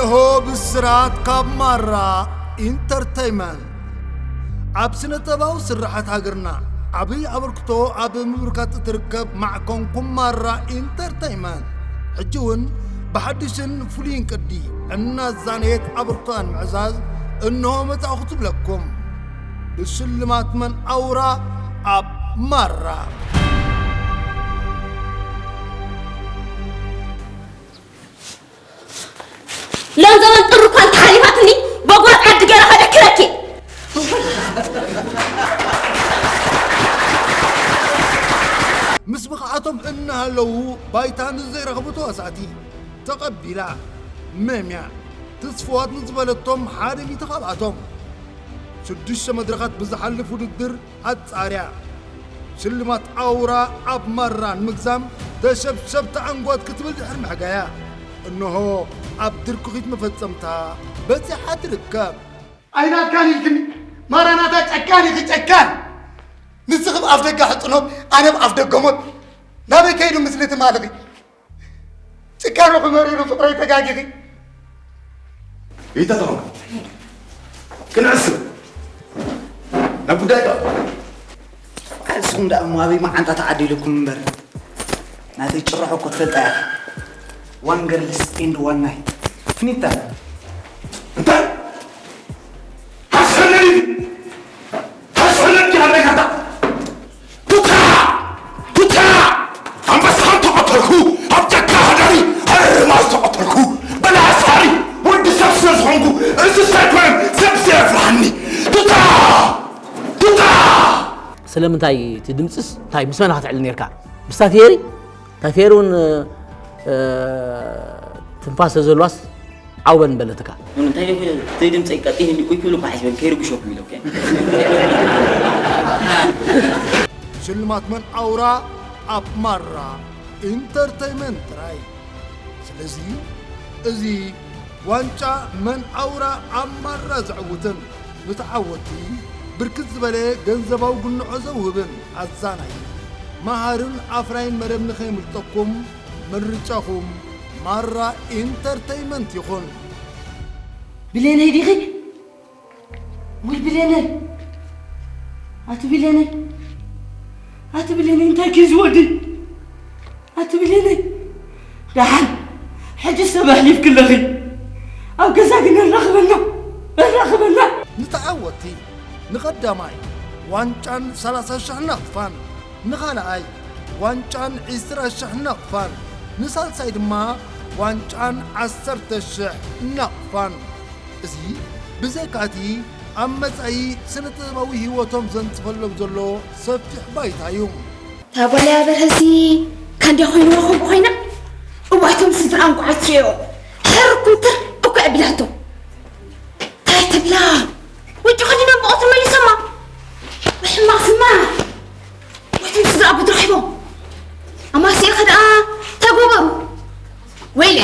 ሆ ብስራት ካብ ማራ ኢንተርተይመንት። ኣብ ስነ ጥበባዊ ስርሓት ሃገርና ዓብዪ ኣበርክቶ ኣብ ምብርካት እትርከብ ማዕከንኩም ማራ ኢንተርተይመንት፣ ሕጂ እውን ብሓድሽን ፍሉይን ቅዲ እናዛነየት ኣበርክቶኣን ምዕዛዝ እንሆ መጻእኹ ትብለኩም። ብሽልማት መን ኣውራ ኣብ ማራ። ሎም ዘመን ጥሪ እኳ እንተሓሊፋትኒ፣ በጓት ዓዲ ገይረ ከደክረኪ። ምስ ብቕዓቶም እናሃለዉ ባይታ ንዘይረኽቡ ተዋሳእቲ ተቐቢላ። መምያ ትስፍዋት ንዝበለቶም ሓደ ሚእቲ ካብኣቶም ሽዱሽተ መድረኻት ብዝሓልፍ ውድድር ኣጻርያ። ሽልማት ኣውራ ኣብ ማራ ንምግዛም ተሸብሸብቲ ኣንጎት ክትብል ድሕሪ ምሕጋያ፣ እንሆ ኣብ ድርኩኺት መፈጸምታ በጺሓ ትርከብ። ኣይናትካን ኢልክኒ ማራናታ ጨካን ኢኺ ጨካን። ንስኺ ብ ኣፍ ደገ ሕጽኖት ኣነ ብ ኣፍ ደገ ሞት። ናበይ ከይዱ ምስልቲ ማልኺ? ጭካነኹ መሪሩ ፍቕረይ ተጋጊኺ። ይተተኹም ክንዕስብ ናብ ጉዳይ ዶ ንስኹም ደኣ እሞ ኣበይ መዓንጣ ተዓዲሉኩም እምበር ናተይ ጭርሖ እኮ ትፈልጣ ኢኻ። ዋን ገርልስ ኤንድ ዋን ናይት ፍኒታ። እንታይ ሃሰነኒ ሃሰነኒ ኣለጋታ ቱታ ቱታ ኣንበሳን ተቐተልኩ ኣብ ጫካ ሃዳሪ ኣርማ ዝተቐተልኩ በላሳሪ ወዲ ሰብ ስለ ዝኾንኩ እንስሳ ኣይኮነን ሰብ ዘየፍርሃኒ ቱታ ቱታ ስለምንታይ እቲ ድምፅስ እንታይ ምስ መን ክትዕል ነርካ? ምስታ ፌሪ? እታ ፌሪ እውን ትንፋስ ዘለዋስ ዓውበን በለትካ። እንታይ ዘይድምፀይ ቀጢ ህሊ ቁይ ክብል እኳ ሓስበን ከይርግሸኩም ኢለ ሽልማት መን ኣውራ ኣብ ማራ ኢንተርተይመንት ጥራይ። ስለዚ እዚ ዋንጫ መን ኣውራ ኣብ ማራ ዘዕውትን ንተዓወትቲ ብርክት ዝበለ ገንዘባዊ ጉንዖ ዘውህብን ኣዛናይ መሃርን ኣፍራይን መደብ ንኸየምልጠኩም ምርጫኹም ማራ ኢንተርተይመንት ይኹን። ብሌነይ ዲኺ? ውይ ብሌነይ ኣቲ ብሌነይ ኣቲ ብሌነይ እንታይ ክዩ ዝወዲ ኣቲ ብሌነይ ደሓን ሕጂ ሰብ ኣሕሊፍኪ ኣለኺ ኣብ ገዛ ግን ኣራኽበና ኣራኽበና ንተዓወትቲ ንቐዳማይ ዋንጫን ሰላሳ ሽሕ ናቕፋን ንኻልኣይ ዋንጫን ዕስራ ሽሕ ናቕፋን ንሳልሳይ ድማ ዋንጫን ዓሰርተ ሽሕ ናቕፋን እዚ ብዘይካቲ ኣብ መጻኢ ስነ ጥበባዊ ህይወቶም ዘንጽፈሎም ዘሎ ሰፊሕ ባይታ እዩ። እታ ጓል ኣያ በርሀሲ ካንድያ ኮይንዋ ከምኡ ኮይና እዋይቶም ስድራ እንቋዕ ትሪኦ ሕር ኩምትር እኮ ኣቢላቶ እንታይ ትብላ ውጭ ከዲኖም ብቐትሪ መሊሶማ ብሕማቕ ስማ ወይቶም ስድራ ኣቦት ረኺቦም ኣማሲእኻ ደኣ እንታይ ጎበሩ ወይለ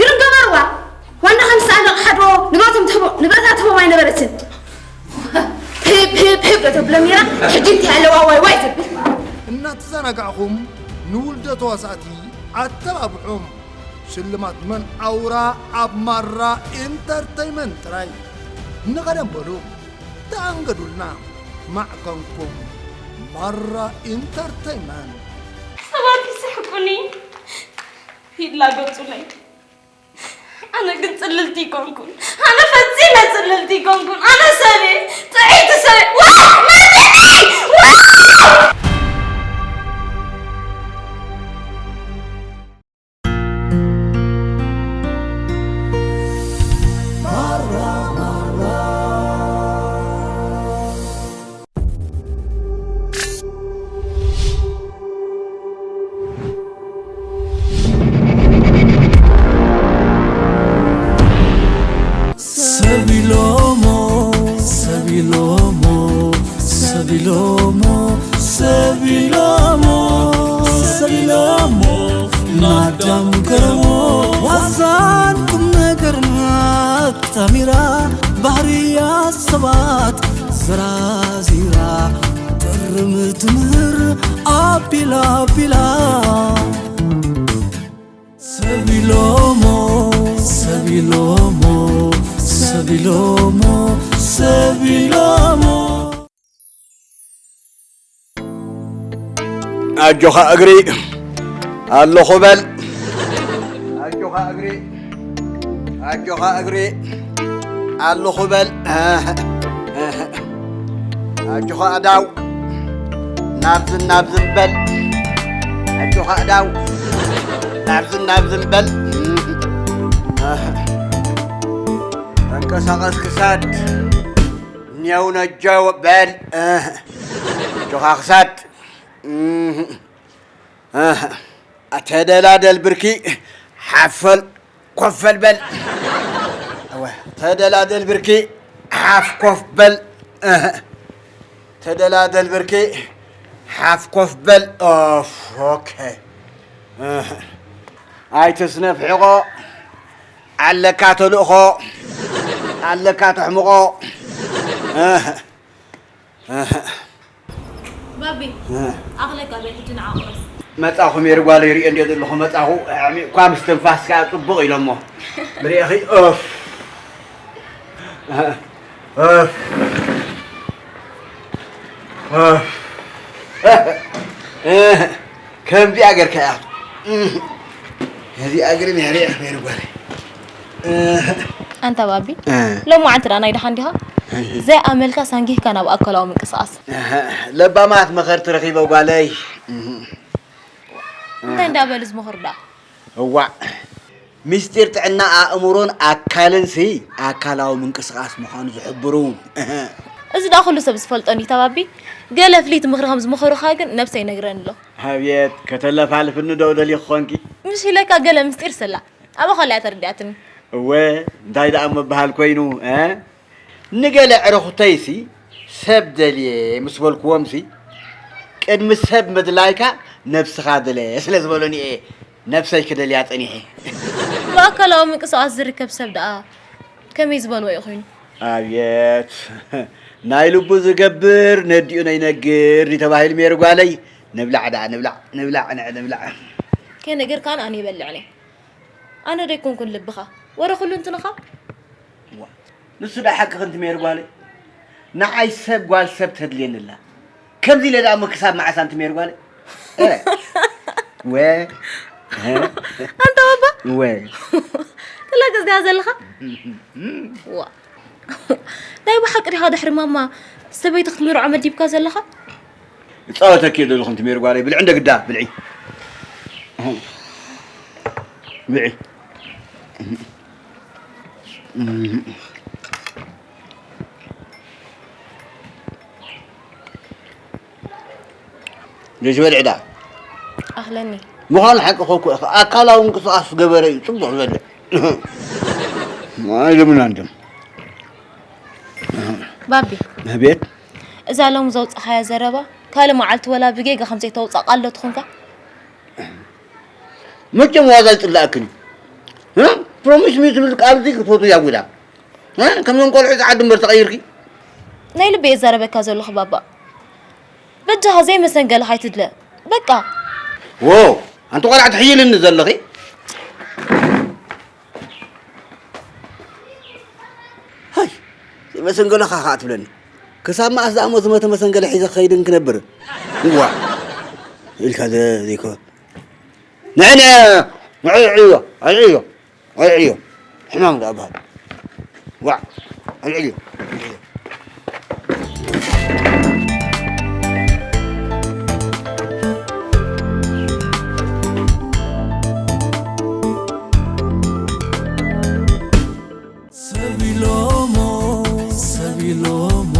ግርም ገበርዋ ዋና ከም ሰኣን ረቕሓ ዶ ንብረቶም ትህቦ ንብረታ ትህቦም ኣይነበረትን ህብ ህብ ህብ ዶ ተብሎም ነይራ ሕጂ እንታይ ኣለዋ ዋይ ዋይ ትብል እናተዘናጋዕኹም ንውልዶ ተዋሳእቲ ኣተባብዑም ሽልማት መን ኣውራ ኣብ ማራ ኢንተርተይመንት ጥራይ ንቐደም በሉ ተኣንገዱልና ማዕከንኩም ማራ ኢንተርተይመንት ሰባት ይስሕቁኒ ይላገጹለይ ኣነ ግን ጽልልቲ ይኮንኩን ኣነ ፈጺመ ጽልልቲ ይኮንኩን ኣነ ሰብየ ጥዕይቲ ሰብየ ዋይ መርዕኒ ዋይ ሰብ ኢሎሞ ሰብ ኢሎሞ ሰብ ኢሎሞ ሰብ ኢሎሞ ሰብ ኢሎሞ ናዳም ገረሞ ዋዛን ቁም ነገርን ኣጣሚራ ባህርያት ሰባት ዘራዚራ ጥርም ትምህር ኣቢላ ኣቢላ ሰብ ኢሎሞ ሰብ ኢሎሞ ሎሞ ሰብ ኢሎሞ ኣጆኻ እግሪ ኣለኹ በል። ኣጆኻ እግሪ ኣጆኻ እግሪ ኣለኹ በል። ኣጆኻ ኣዳው ናብዝን ናብዝን በል። ኣጆኻ ኣዳው ናብዝን ናብዝን በል። ተንቀሳቐስ ክሳድ ኔው ነጀው በል። ኣጆኻ ክሳድ ኣተደላደል ብርኪ ሓፈል ኮፈል በል። እወ፣ ተደላደል ብርኪ ሓፍ ኮፍ በል። ተደላደል ብርኪ ሓፍ ኮፍ በል። ኦፍ፣ ኦኬ። ኣይትስነፍ ሕቆ ኣለካ ተልእኾ ኣለካ ተሕምቆ። ባቢ፣ ኣኽለካ በይ ሕጂ ንዓ ቁረስ። መጻኹ ሜሪ ጓለይ ሪኤ እንድየ ዘለኹ መጻኹ። ኣዕሚቕኳ ምስትንፋስ ከኣ ጽቡቕ ኢሎሞ። ብሬኺ ኦፍ። ኦፍ። ኦፍ። ከምዚኣ ገርካ እያ። እዚኣ እግሪ ሜሪ ሜሪ ጓለይ። ኣንታ ባቢ፣ እ። ሎም መዓልቲ ደኣ ናይ ደሓን ዲኻ? እህ። ዘይኣመልካ ሳንጊህካ ናብ ኣካላዊ ምንቅስቓስ። እህ፣ ለባማት መኸርቲ ረኺበ ጓለይ። እህ። እንታይ እንዳበሉ ዝመኽሩ ደኣ? እዋእ፣ ምስጢር ጥዕና ኣእምሮን ኣካልን ሲ ኣካላዊ ምንቅስቓስ ምዃኑ ዝሕብሩ። እህ። እዚ ደኣ ኩሉ ሰብ ዝፈልጦ እንዲታ ባቢ? ገለ ፍልይቲ ምኽሪ ከም ዝመኸሩኻ ግን ነብሰይ ይነግረኒ ኣሎ። ኣብየት፣ ከተለፋልፍኒ ዶ ደሊኺ ኾንኪ? ምሽ ኢለካ ገለ ምስጢር ስላ። ኣበ ኸሊኣ ተረዲኣትኒ። እወ፣ እንታይ ደኣ ምበሃል ኮይኑ፣ እ? ንገለ ዕረኹተይሲ ሰብ ደልየ ምስ በልክዎምሲ፣ ቅድሚ ሰብ ምድላይካ ነብስኻ ድለ ስለ ዝበሉኒ እየ ነብሰይ ክደልያ ጸኒሐ። ብኣካላዊ ምንቅስቓስ ዝርከብ ሰብ ደኣ ከመይ ዝበልዎ እዩ ኮይኑ? ኣብየት፣ ናይ ልቡ ዝገብር ነዲኡ ነይነግር ድዩ ተባሂሉ ሜሪ ጓለይ። ንብላዕ ደኣ፣ ንብላዕ፣ ንብላዕ፣ ንዕ-፣ ንብላዕ። ከይነገርካን ኣነ ይበልዕን እየ። ኣነ ዶ ኣይኮንኩን ልብኻ? ወረ ኩሉ እንትንኻ? ዋ፣ ንሱ ደኣ ሓቂ ክንቲ ሜሪ ጓለይ። ንዓይ ሰብ ጓል ሰብ ተድልየኒ ኣላ። ከምዚ ኢለ ደኣ እሞ ክሳብ መዓስ ኣንቲ ሜሪ ጓለይ? እ፣ ወ፣ እ፣ ኣንታ ባባ? ወ። ክላ ገዝያ ዘለኻ? ዋ። ናይ ብሓቂ ዲኻ ድሕሪ ማማ ሰበይቲ ክትምርዖ መዲብካ ዘለኻ? እጻወተኪ እየ ዘለኹ፣ እንቲ ሜሪ ጓለይ፣ ብልዒ እንደ ግዳ፣ ብልዒ። ብልዒ። ዘይትበልዒ ደኣ? ኣኽለኒ። ምዃኑ ሓቂ ኮኩ ኢኻ። ኣካላዊ ምንቅስቓስ ዝገበረ እዩ ጽቡቕ ዝበልዕ። ኣይደምናን ደም። ባቢ። ኣቤት። እዛ ሎሚ ዘውጻኻያ ዘረባ ካልእ መዓልቲ ወላ ብጌጋ ከም ዘይተውጻእ ቃል ዶ ትኹንካ? መቸም ዋዛ ይጽላእክን እዩ። እ? ፕሮሚስ ሚ ትብል ቃል እዚ ክትፈቱ እያ ጉዳ። እ? ከምዞም ቆልዑ ጸዓዱ እምበር ተቐይርኪ። ናይ ልበይ እዛረበካ ዘለኹ ባባ። በጃኻ ዘይመሰንገለ ካይትድለ። በቃ። ዎ፣ ኣንቲ ቆልዓ ትሕይልኒ ዘለኺ። ሃይ፣ መሰንገለኻ ኸዓ ትብለኒ። ክሳብ መኣስ ደኣ እሞ ዝመተ መሰንገለ ሒዘ ክኸይድን ክነብር? እዋ፣ ኢልካ ዘ-፣ ዘይኮ-፣ ንዕን፣ ንዕዮ፣ ኣልዕዮ፣ ኣልዕዮ። ሕማም ደኣ በሃል። ዋዕ፣ ኣልዕዮ፣ ኣልዕዮ። ሰብ ኢሎሞ፣ ሰብ ኢሎሞ።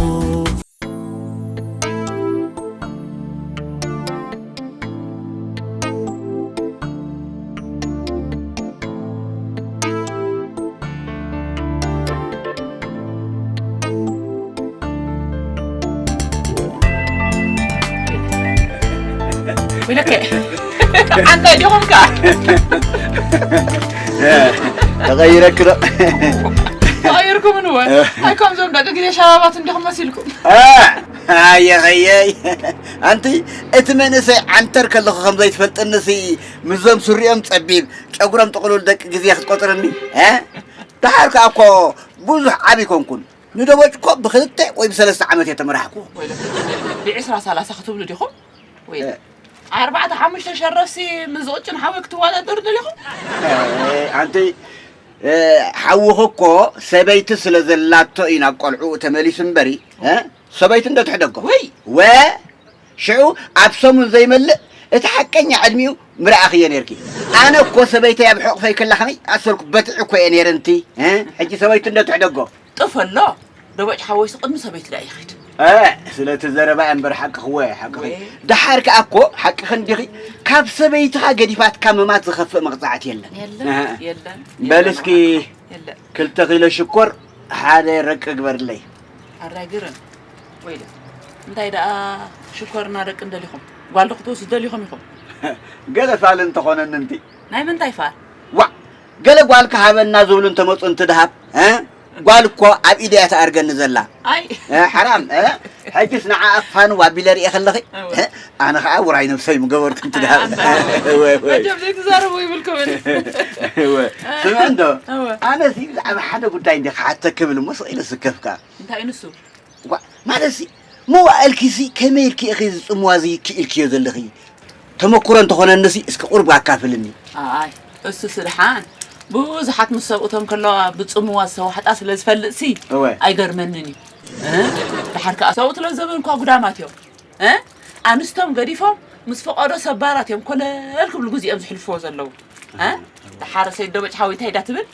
ወይለከ። ኣንታ ዲኹም ከ? ተቐይረክ ዶ? ተቐይርኩም ንወ? ኣይ፣ ከምዞም ደቂ ግዜ ሸባባት እንዲኹም መሲልኩም። እ፣ ኣየኸየይ። ኣንቲ፣ እቲ መንእሰይ ዓንተር ከለኹ ከም ዘይትፈልጥንሲ፣ ምስዞም ስሪኦም ጸቢብ፣ ጨጉሮም ጥቕሉል ደቂ ግዜ ክትቆጽርኒ? እ? ደሓር ከኣ እኮ ብዙሕ ዓቢ ኮንኩን። ንደቦጭ እኮ ብክልተ ወይ ብሰለስተ ዓመት እየ ተመራሕኩዎ። ወይለ፣ ብዕስራ ሰላሳ ክትብሉ ዲኹም? ወይለ፣ እ። ኣርባዕተ ሓሙሽተ ሸረፍሲ ምስ ዝቕጭን ሓወይ ክትወዳደሩ ደሊኹም? እ፣ ኣንቲ፣ እ፣ ሓውኺ እኮ ሰበይቲ ስለ ዘላቶ እዩ ናብ ቆልዕኡ ተመሊሱ እምበሪ፣ እ? ሰበይቲ እንዶ ትሕደጎ። ወይ። ወ ሽዑ ኣብ ሰሙን ዘይመልእ እቲ ሓቀኛ ዕድሚኡ ምረኣኽዮ ነርኪ። ኣነ እኮ ሰበይተይ ኣብ ሕቑፈይ ከላ ከመይ ኣሰልኩ በትዕ እኮ እየ ነይረ እንቲ። እ? ሕጂ ሰበይቱ እንዶ ትሕደጎ። ጥፈሎ። ደቦጭ ሓወይሲ ቅድሚ ሰበይቲ ደኣ ይኺድ። እ፣ ስለቲ ዘረባ እምበር ሓቅኺ ወ፣ ሓቅኺ። ወይ። ደሓር ከኣ እኮ ሓቅኺ እንዲኺ ካብ ሰበይትኻ ገዲፋትካ ምማት ዝኸፍእ መቕጻዕቲ የለን። የለን፣ እህ። የለን፣ በል የለን እስኪ ሓቅኻ። የለን። ክልተ ኪሎ ሽኮር ሓደ ረቂ ግበርለይ። ኣራይ ግርም። ወይለ። እንታይ ደኣ ሽኮርና ደቂ እንደሊኹም? ጓል ዶ ክትወስዱ ደሊኹም ኢኹም? ገለ ፋል እንተኾነኒ እንቲ። ናይ ምንታይ ፋል? ዋእ! ገለ ጓል ክሃበና ዝብሉ እንተመጹ እንቲ ደሃብ፣ እ? ጓል እኮ ኣብ ኢደ እያ ትኣርገኒ ዘላ። ኣይ። እ፣ ሓራም፣ እ? ሕጅስ ንዓኣ ፋን ዋቢለ ርእየ ከለኺ፣ እወ። እ? ኣነ ኸዓ ውራይ ነብሰይ ምገበርኩ እንቲ ደሃብ። ኣንታ። እወ፣ እወ። መቸም ዘይትዛረቡ ይብልኩምን። እወ። ስምዒ እንዶ፣ እወ። ኣነሲ ብዛዕባ ሓደ ጉዳይ እንደ ክሓተኪ ክብል እሞ ስቕ ኢለ ስከፍካ። እንታይ እዩ ንሱ? ዋ፣ ማለትሲ፣ መዋእልኪሲ ከመይ ኢልኪ ኢኺ እዚ ጽምዋ እዚ ክኢልክዮ ዘለኺ? ተመኩሮ እንተኾነንሲ እስኪ ቁሩብ ኣካፍልኒ። ኣይ፣ እሱስ ደሓን። ብዙሓት ምስ ሰብኡቶም ከለዋ ብጽምዋ ዝተዋሕጣ ስለ ዝፈልጥሲ እወ። ኣይገርመንን እዩ። እ? ደሓር ከኣ ሰብኡት ለዘበን እኳ ጉዳማት እዮም። እ? ኣንስቶም ገዲፎም ምስ ፈቐዶ ሰባራት እዮም ኮለል ክብሉ ግዜኦም ዝሕልፍዎ ዘለዉ። እ? ደሓር ሰይድ ደበጭ ሓወይ እንታይ ዳ ትብል?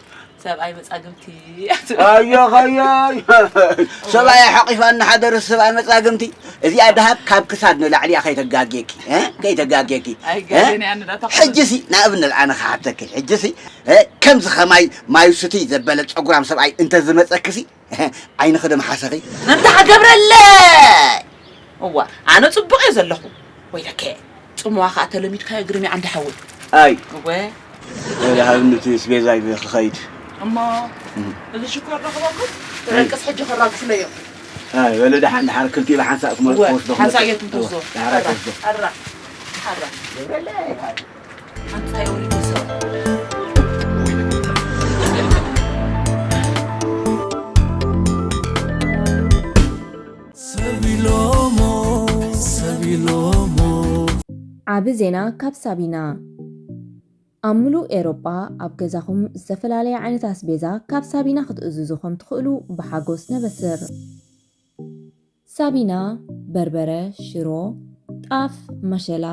ሰብኣይ መጻግምቲ እያ ትብል። ኣዮ ኸዮይ። ሰብኣይ ሓቒፋ እናሓደረ ሰብኣይ መጻግምቲ። እዚኣ ደሃብ ካብ ክሳድ ንላዕሊ እያ ከይተጋግየኪ። እ? ከይተጋግየኪ። እ? ኣይገርምን እያ ንዳ ተኽእል። ሕጂሲ ንኣብነት ኣነ ክሓተኪ። ሕጂሲ፣ እ፣ ከምዚ ኸማይ ማዩ ስትይ ዘበለ ጸጉራም ሰብኣይ እንተዝመጸክሲ፣ ዓይንኺ ዶ ምሓሰኺ? እንተ ሃገብረለይ! እዋ፣ ኣነ ጽቡቕ እየ ዘለኹ። ወይለከ፣ ጽምዋ ኸኣ ተለሚድካዮ ግርም እዩ ዓንዲ ሓወይ። ኣይ፣ እወ። ወይለ ሃብኒ እቲ ስቤዛይ ክኸይድ። እሞ፣ እም። እዚ ሽኮር ዶ ክበኩም? ኣይ። ረቅስ ሕጂ ከራግፉለይ እዮም። ኣይ፣ ወለ ደሓን ደሓን ክልቲኡ ብሓንሳእ ክመ-፣ እወ፣ ክወስዶ ሓንሳእ ክመጽእ። ጌርኩም ትወስዶ። እወ፣ ደሓን ኣራ፣ ክትወስዶ። ኣራ፣ ኣራ። ሓንቲ እንታይ ወሪዱ ሰብ? ሰብ ኢሎሞ፣ ሰብ ኢሎሞ። ዓቢ ዜና ካብ ሳቢና። ኣብ ምሉእ ኤውሮጳ ኣብ ገዛኹም ዝተፈላለየ ዓይነት ኣስቤዛ ካብ ሳቢና ክትእዝዙ ከም ትኽእሉ ብሓጎስ ነበስር። ሳቢና፣ በርበረ፣ ሽሮ፣ ጣፍ፣ መሸላ፣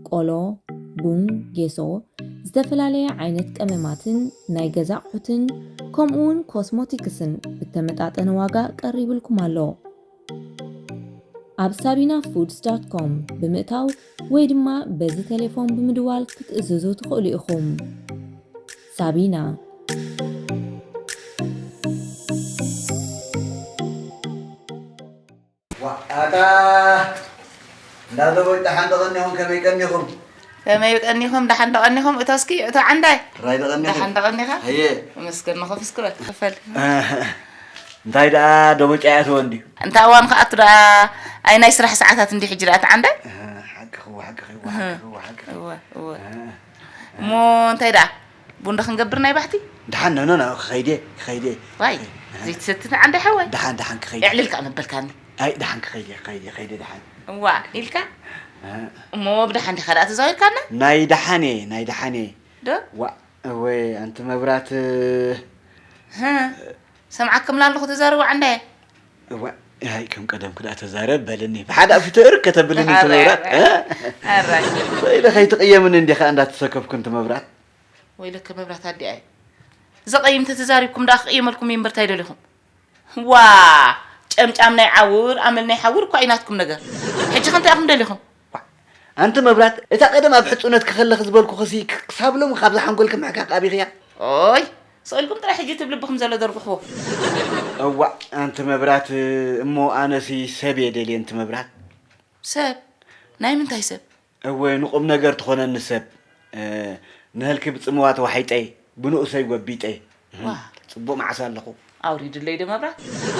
ቆሎ፣ ቡን፣ ጌሶ፣ ዝተፈላለየ ዓይነት ቀመማትን ናይ ገዛ ኣቑሑትን ከምኡውን ኮስሞቲክስን ብተመጣጠነ ዋጋ ቀሪብልኩም ኣሎ። ኣብ ሳቢና ፉድስ ዳት ኮም ብምእታው ወይ ድማ በዚ ቴሌፎን ብምድዋል ክትእዝዙ ትኽእሉ ኢኹም። ሳቢና። ዋኣታ እንዳዘቦይ ደሓን ደቐኒኹም ከመይ ቀኒኹም? ከመይ ቀኒኹም? ደሓን ደቐኒኹም? እቶ እስኪ እቶ ዓንዳይ ጥራይ ደቐኒኹም? ደሓን ደቐኒኻ? ኣየ መስገን ንኸፍስ ክረት ክፈል እንታይ ደኣ ደቦጫ እያ ትወን ድዩ? እንታ እዋን ከኣቱ ደኣ ኣይ ናይ ስራሕ ሰዓታት እንዲ ሕጂ ደኣ እታ ዓንዳይ? ሓቅኽዎ ሓቅኽዎ ሓቅኽዎ ሓቅኽዎ እወ እወ እሞ እንታይ ደኣ ቡን ዶ ክንገብር ናይ ባሕቲ? ደሓን ኖ ኖ ኖ ክኸይድ እየ ክኸይድ እየ ዋይ ዘይትሰቲ ዓንዳይ ሓወይ ደሓን ደሓን ክኸይድ እየ የዕልልካ መበልካኒ ኣይ ደሓን ክኸይድ እየ ክኸይድ እየ ክኸይድ እየ ደሓን እዋ ኢልካ እሞ ብደሓን ዲኻ ደኣ ተዛዊርካና? ናይ ደሓን እየ ናይ ደሓን እየ ዶ? ዋ እወ ኣንቲ መብራት ህ ሰምዓክምላ ኣለኹ ተዛረቡ ዓንዳየ እዋ ኣይ ከም ቀደምኪ ደኣ ተዛረብ በልኒ ብሓደ ኣብ ሽቶ እርክ ከተብልኒ ኣንቲ መብራት እ? ኣራይ ስኢለ ከይትቕየምኒ እንዲኻ እንዳተሰከፍኩ ኣንቲ መብራት ወይለከ መብራት ኣዲኣ እዩ ዘቐይም ተተዛሪብኩም ደኣ ክቕየመልኩም እዩ እምበር ታይ ደሊኹም ዋ ጨምጫም ናይ ዓውር ኣመል ናይ ሓውር እኳ እዩ ናትኩም ነገር ሕጂ ከ እንታይ ኢኹም ደሊኹም ኣንቲ መብራት እታ ቀደም ኣብ ሕጹነት ክኸለኺ ዝበልኩኺሲ ክሳብ ሎሚ ካብዛ ሓንጎልኪ ምሕካኽ ኣቢኽያ ኦይ ስቕ ኢልኩም ጥራይ ሕጂ ትብ ልብኹም ዘሎ ደርግሕዎ እዋእ ኣንቲ መብራት እሞ ኣነሲ ሰብ እየ ደልየ ኣንቲ መብራት ሰብ ናይ ምንታይ ሰብ እወ ንቁም ነገር ትኾነኒ ሰብ ንህልኪ ብጽምዋ ተዋሒጠ ብንኡሰይ ጎቢጠ ጽቡቕ መዓስ ኣለኹ ኣውሪድለይ ዶ መብራት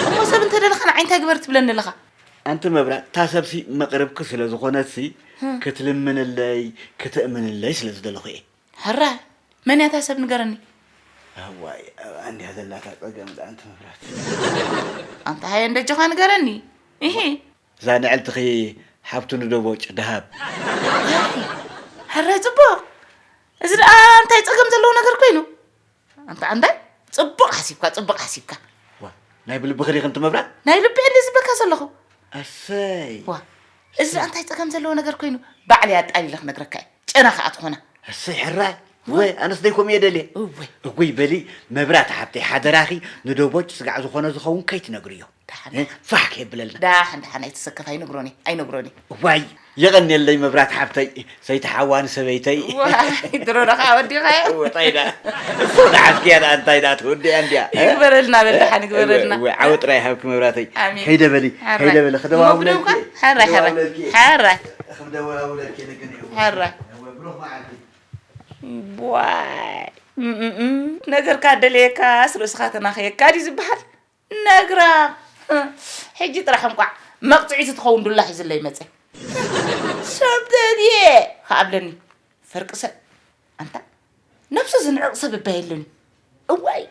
እሞ ሰብ እንተደለኻ ንዓይ እንታይ ግበር ትብለኒ ኣለኻ ኣንቲ መብራት እታ ሰብሲ መቕርብኪ ስለ ዝኾነትሲ ክትልምንለይ ክትእምንለይ ስለ ዝደለኹ እየ ሕራይ መን እያ እታ ሰብ ንገረኒ እዋይ፣ ኣብኣ እንድያ ዘላታ ጸገም፣ ደኣ ኣንቲ መብራት። ኣንታ ሃየ እንዶ ኣጆኻ ንገረኒ። ኢሂ። እዛ ንዕልትኺ ሓብቱ ንደቦጭ ደሃብ። ሕራይ ጽቡቕ። እዚ ደኣ እንታይ ጸገም ዘለዎ ነገር ኮይኑ? ኣንታ ኣንታይ? ጽቡቕ ሓሲብካ፣ ጽቡቕ ሓሲብካ። ዋ፣ ናይ ብልብኺ ዲኺ ኣንቲ መብራት? ናይ ልቢ እንዲ ዝብለካ ዘለኹ። ኣሰይ። ዋ፣ እዚ ደኣ እንታይ ጸገም ዘለዎ ነገር ኮይኑ? ባዕለይ ኣጣሊለ ክነግረካ እየ። ጨና ከኣ ትኾና። ኣሰይ ሕራይ። ወይ ኣነስ ደይ ከምኡ እየ ደልየ። እወይ። እጉይ በሊ መብራት ሓብተይ ሓደራኺ ንደቦጭ ስጋዕ ዝኾነ ዝኸውን ከይትነግርዮ። ፋሕ ከየብለልና። ዳሕን ዳሕን ኣይትሰከፍ ኣይነግሮን እየ ኣይነግሮን እየ። እዋይ የቐንየለይ መብራት ሓብተይ ሰይቲ ሓዋ ንሰበይተይ። ዋይ ድሮ ደኻ ወዲኻዮ። ወጣይ ዳ እፎ ንዓፍክያ ዳ እንታይ ዳ ትወዲያ እንዲያ። ይግበረልና በል ደሓን ይግበረልና። እወ ዓወት ጥራይ ሃብኪ መብራተይ። ኣሜን። ከይደ በሊ ሓራይ። ከይደ በሊ እሞ ክደዋውለልኪ። ብደውካ ሓራይ ሓራይ ክደዋውለልኪ። ሓራይ። ክደዋውለልኪ ንግን እዩ። ሓራይ። እወ ብሩኽ መዓልቲ። ዋይ እምእም፣ ነገርካ ደለየካስ ርእስኻ ተናኸየካ ድዩ ዝበሃል? ነግራ። ሕጂ ጥራሕ እንቋዕ መቕፅዒቲ ትኸውን ዱላ ሒዝለይ መፀ። ሰብ ደልየ ከኣብለኒ ፈርቂ ሰብ ኣንታ ነብሱ ዝንዕቕ ሰብ እባ የለን። እዋይ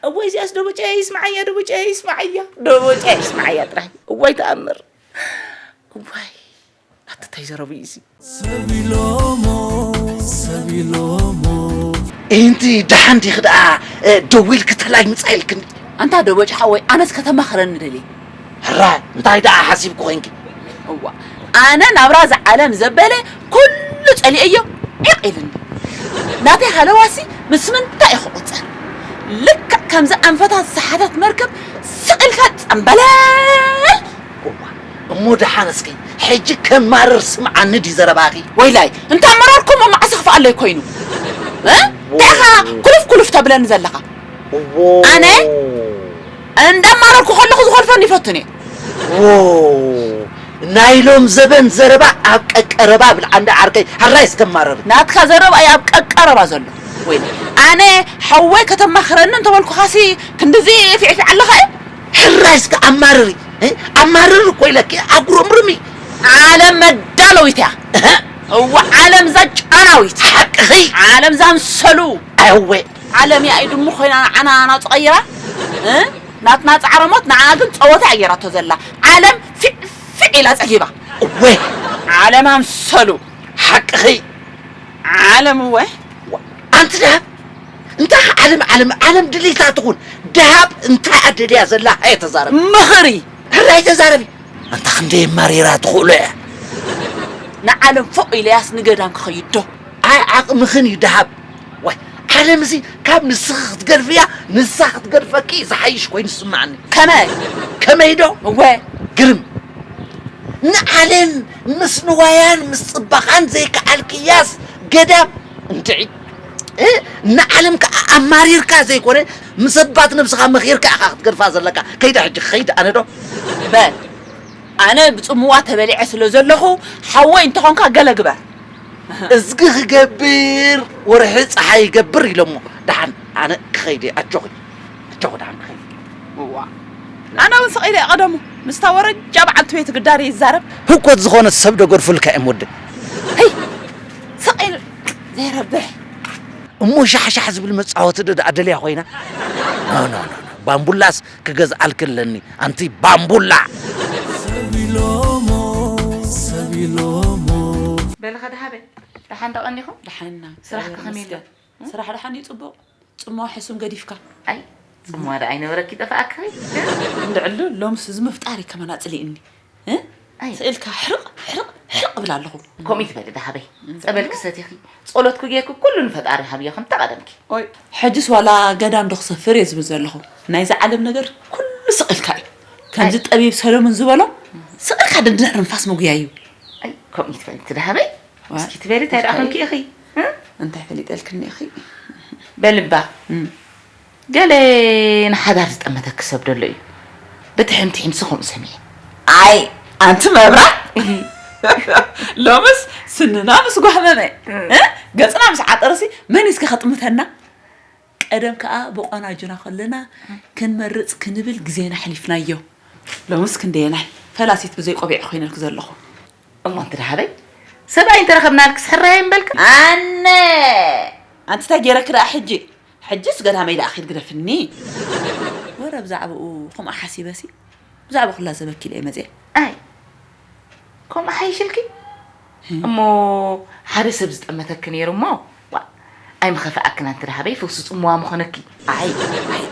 እዋይ እዚኣስ ደቦጨ ይስማዓያ ደቦጨ ይስማዓያ ደቦጨ ይስማዓያ ጥራሕ እዋይ ተኣምር እዋይ ኣታ ታይ ዘረቡ እዩ እዚ ሰብ ኢሎሞ ሰብ ኢሎሞ ኢንቲ ደሓን ዲኺ ደኣ ደዊልኪ ተላይ ምጻ ኢልክኒ ኣንታ ደቦጭ ሓወይ ኣነስ ከተማኽረኒ ደልየ ሕራይ እንታይ ደኣ ሓሲብኪ ኮይንኪ እዋ ኣነ ናብራ ዝዓለም ዘበለ ኩሉ ጸሊኤዮ ዒቕ ኢልኒ ናተይ ሃለዋሲ ምስ ምንታይ እዩ ክቑጸር ልክዕ ከምዚ ኣንፈታት ዝሰሓተት መርከብ ስቕ ኢልካ ጸምበለል እሞ ደሓን እስኪ ሕጂ ከማርር ስምዓኒ ድዩ ዘረባኺ? ወይላይ እንተ ኣመረርኩሞ መዓስ ክፍኣለይ ኮይኑ? እ? እንታይ ኢኻ ኩልፍ ኩልፍ ተብለኒ ዘለኻ? ኣነ እንዳማረርኩ ከለኹ ዝኾልፈኒ ይፈቱን እየ። ዎ ናይ ሎም ዘበን ዘረባ ኣብ ቀቀረባ ብልዓ እንዳ ዓርከይ ሕራይ እስከማረሪ። ናትካ ዘረባ እዩ ኣብ ቀቀረባ ዘሎ። ወይለ ኣነ ሓወይ ከተማኽረኒ እንተበልኩኻሲ ክንድዚ ፊዕፊዕ ኣለኻ እዩ? ሕራይ እስከ ኣማርሪ። ኣማርር እኮ ኢለኪ ኣጉረምርሚ። ዓለም መዳለዊት እያ። እዋ ዓለም እዛ ጫናዊት። ሓቅኺ። ዓለም እዛ ኣምሰሉ። ኣወ። ዓለም እያ እዩ ድሙ ኮይና ንዓና ናጹ ቀይራ። ናትና ጻዕረ ሞት ንዓና ግን ጸወታ እያ ገይራቶ ዘላ። ዓለም ፊዕ ፊዕ ኢላ ጸጊባ። እወ። ዓለም ኣምሰሉ። ሓቅኺ። ዓለም እወ። ኣንቲ ደሃብ እንታይ ዓለም ዓለም ዓለም ድሌታ ትኹን ደሃብ እንታይ ኣደልያ ዘላ ኣይተዛረብ ምኽሪ ሕራይ ተዛረቢ ኣንታ ክንደይ ማሪራ ትኽእሎ እያ ንዓለም ፎቕ ኢለያስ ንገዳም ክኸይድ ዶ ኣይ ዓቕምኽን እዩ ደሃብ ዋይ ዓለም እዚ ካብ ንስኺ ክትገድፍያ ንሳ ክትገድፈኪ ዝሓይሽ ኮይኑ ዝስምዓኒ ከመይ ከመይ ዶ እወ ግርም ንዓለም ምስ ንዋያን ምስ ጽባቓን ዘይከኣልክያስ ገዳም እንድዒ ንዓለም ከኣ ኣማሪርካ ዘይኮነ ምስ ኣባት ነብስኻ መኺርካ ኢኻ ክትገድፋ ዘለካ ከይዳ ሕጂ ክኸይድ ኣነ ዶ በል ኣነ ብጽምዋ ተበሊዐ ስለ ዘለኹ ሓወይ እንተኾንካ ገለ ግበር እዝጊ ክገብር ወርሒ ጸሓይ ይገብር ኢሎሞ ደሓን ኣነ ክኸይድ ኣጆኺ ኣጆኺ ደሓን ክኸይድ እዋ ኣነ እውን ስቕ ኢለ ቀደሙ ምስታ ወረጃ በዓልቲ ቤት ግዳሪ ይዛረብ ህኮት ዝኾነት ሰብ ዶ ገርፉልካ እዮም ወዲ ህይ ስቕ ኢል ዘይረብሕ እሞ ሻሕሻሕ ዝብል መጻወቲ ዶ ደኣ ደልያ ኮይና ኖ ኖ ኖ ባምቡላስ ክገዝኣልኪ ኣለኒ ኣንቲ ባምቡላ ሰብ ኢሎሞ ሰብ ኢሎሞ በልኻ ደሃበ ደሓን ዶ ቀኒኹም ደሓንና ስራሕ ከኸመይ ኣሎ ስራሕ ደሓን እዩ ጽቡቕ ጽምዋ ሕሱም ገዲፍካ ኣይ ጽምዋ ዶ ኣይነበረኪ ጠፋኣክኺ እንድዕሉ ሎምስ እዚ ምፍጣር እዩ ከመና ጽሊእኒ እ ኣይ ስእልካ ሕርቕ ሕርቕ ሕርቕ እብል ኣለኹ ከምኡ ይትበሊ ዳሃበይ ጸበልኪ ሰቲኺ ጸሎትኩ ጌርኩ ኩሉ ንፈጣሪ ሃብዮ ከም ተቐደምኪ ኦይ ሕጅስ ዋላ ገዳም ዶ ክሰፍር እየ ዝብል ዘለኹ ናይዚ ዓለም ነገር ኩሉ ስቕልካ እዩ ከምዚ ጠቢብ ሰሎሞን ዝበሎ ስቕልካ ድንድሕሪ ንፋስ ምጉያይ እዩ ኣይ ከምኡ ይትበሊ ትዳሃበይ እስኪ ትበሊ እንታይ ደኣ ኮንኪ ኢኺ እንታይ ፈሊጠልክኒ ኢኺ በልባ ገለ ንሓዳር ዝጠመተኪ ሰብ ደሎ እዩ ብትሕምትሒምሲ ከምኡ ሰሚዐ ኣይ ኣንቲ መብራት ሎምስ ስንና ምስ ጓህመመ ገፅና ምስ ዓጠረሲ መን እስከ ከጥምተና ቀደም ከዓ ብቆናጁና ከለና ክንመርፅ ክንብል ግዜና ኣሕሊፍናዮ ሎምስ ክንደየናይ ፈላሲት ብዘይ ቆቢዕ ኮይነልኪ ዘለኹ እሞ እንተ ደሓበይ ሰብኣይ እንተረኸብናልክስ ሕራይ እምበልካ ኣነ ኣንቲ እንታይ ገይረኪ ደኣ ሕጂ ሕጅስ ገዳመይ ደኣ ኺድ ግደፍኒ። ወረ ብዛዕባኡ ከምኣ ሓሲበሲ፣ ብዛዕባ ኩላ ዘበኪ ኢለ እየ መፅየ። ኣይ፣ ከምኡ ሓይሽልኪ? እሞ ሓደ ሰብ ዝጠመተኪ ነይሩ እሞ፣ ዋ፣ ኣይምኸፍኣክን ኣንቲ ደሃበይ፣ ፈውሲ ጽምዋ ምኾነኪ። ኣይ፣ ኣይ፣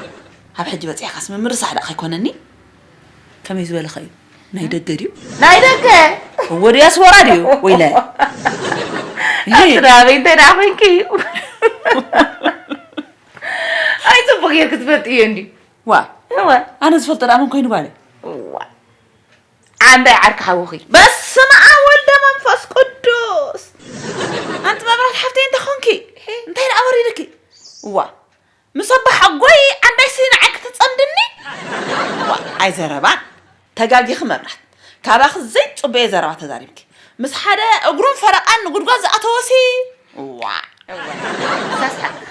ኣብ ሕጂ በጺሕካስ ምምርሳሕ ደኣ ከይኮነኒ? ከመይ ዝበለ ኸ እዩ? ናይ ደገ ድዩ? ናይ ደገ? እወ፣ ዲያስፖራ ድዩ? ወይለ። ኣንቲ ደሃበይ፣ እንታይ ደኣ ኮንኪ? ኣይ፣ ጽቡቕ ጌርኪ ትፈልጥዮ እንድዩ። ዋ፣ እወ። ኣነ ዝፈልጦ ደኣ መን ኮይኑ ጓለይ? ዋ። ዓንዳይ ዓርኪ ሓውኺ። በስመ ኣብ ወልደ መንፈስ ቅዱስ። ኣንቲ መብራት ሓፍተይ እንተ ኾንኪ፣ እንታይ ደኣ ወሪድኪ? እዋ፣ ምስ ኣቦሓጎይ ዓንዳይ ሲ ንዓይ ክትጸምድኒ? እዋ፣ ኣይዘረባን። ተጋጊኺ መብራት። ካባኺ ዘይጽበዮ ዘረባ ተዛሪብኪ። ምስ ሓደ እግሩን ፈረቓን ንጉድጓድ ዝኣተወሲ? እዋ። እዋ። ሳስ ሓቅኺ።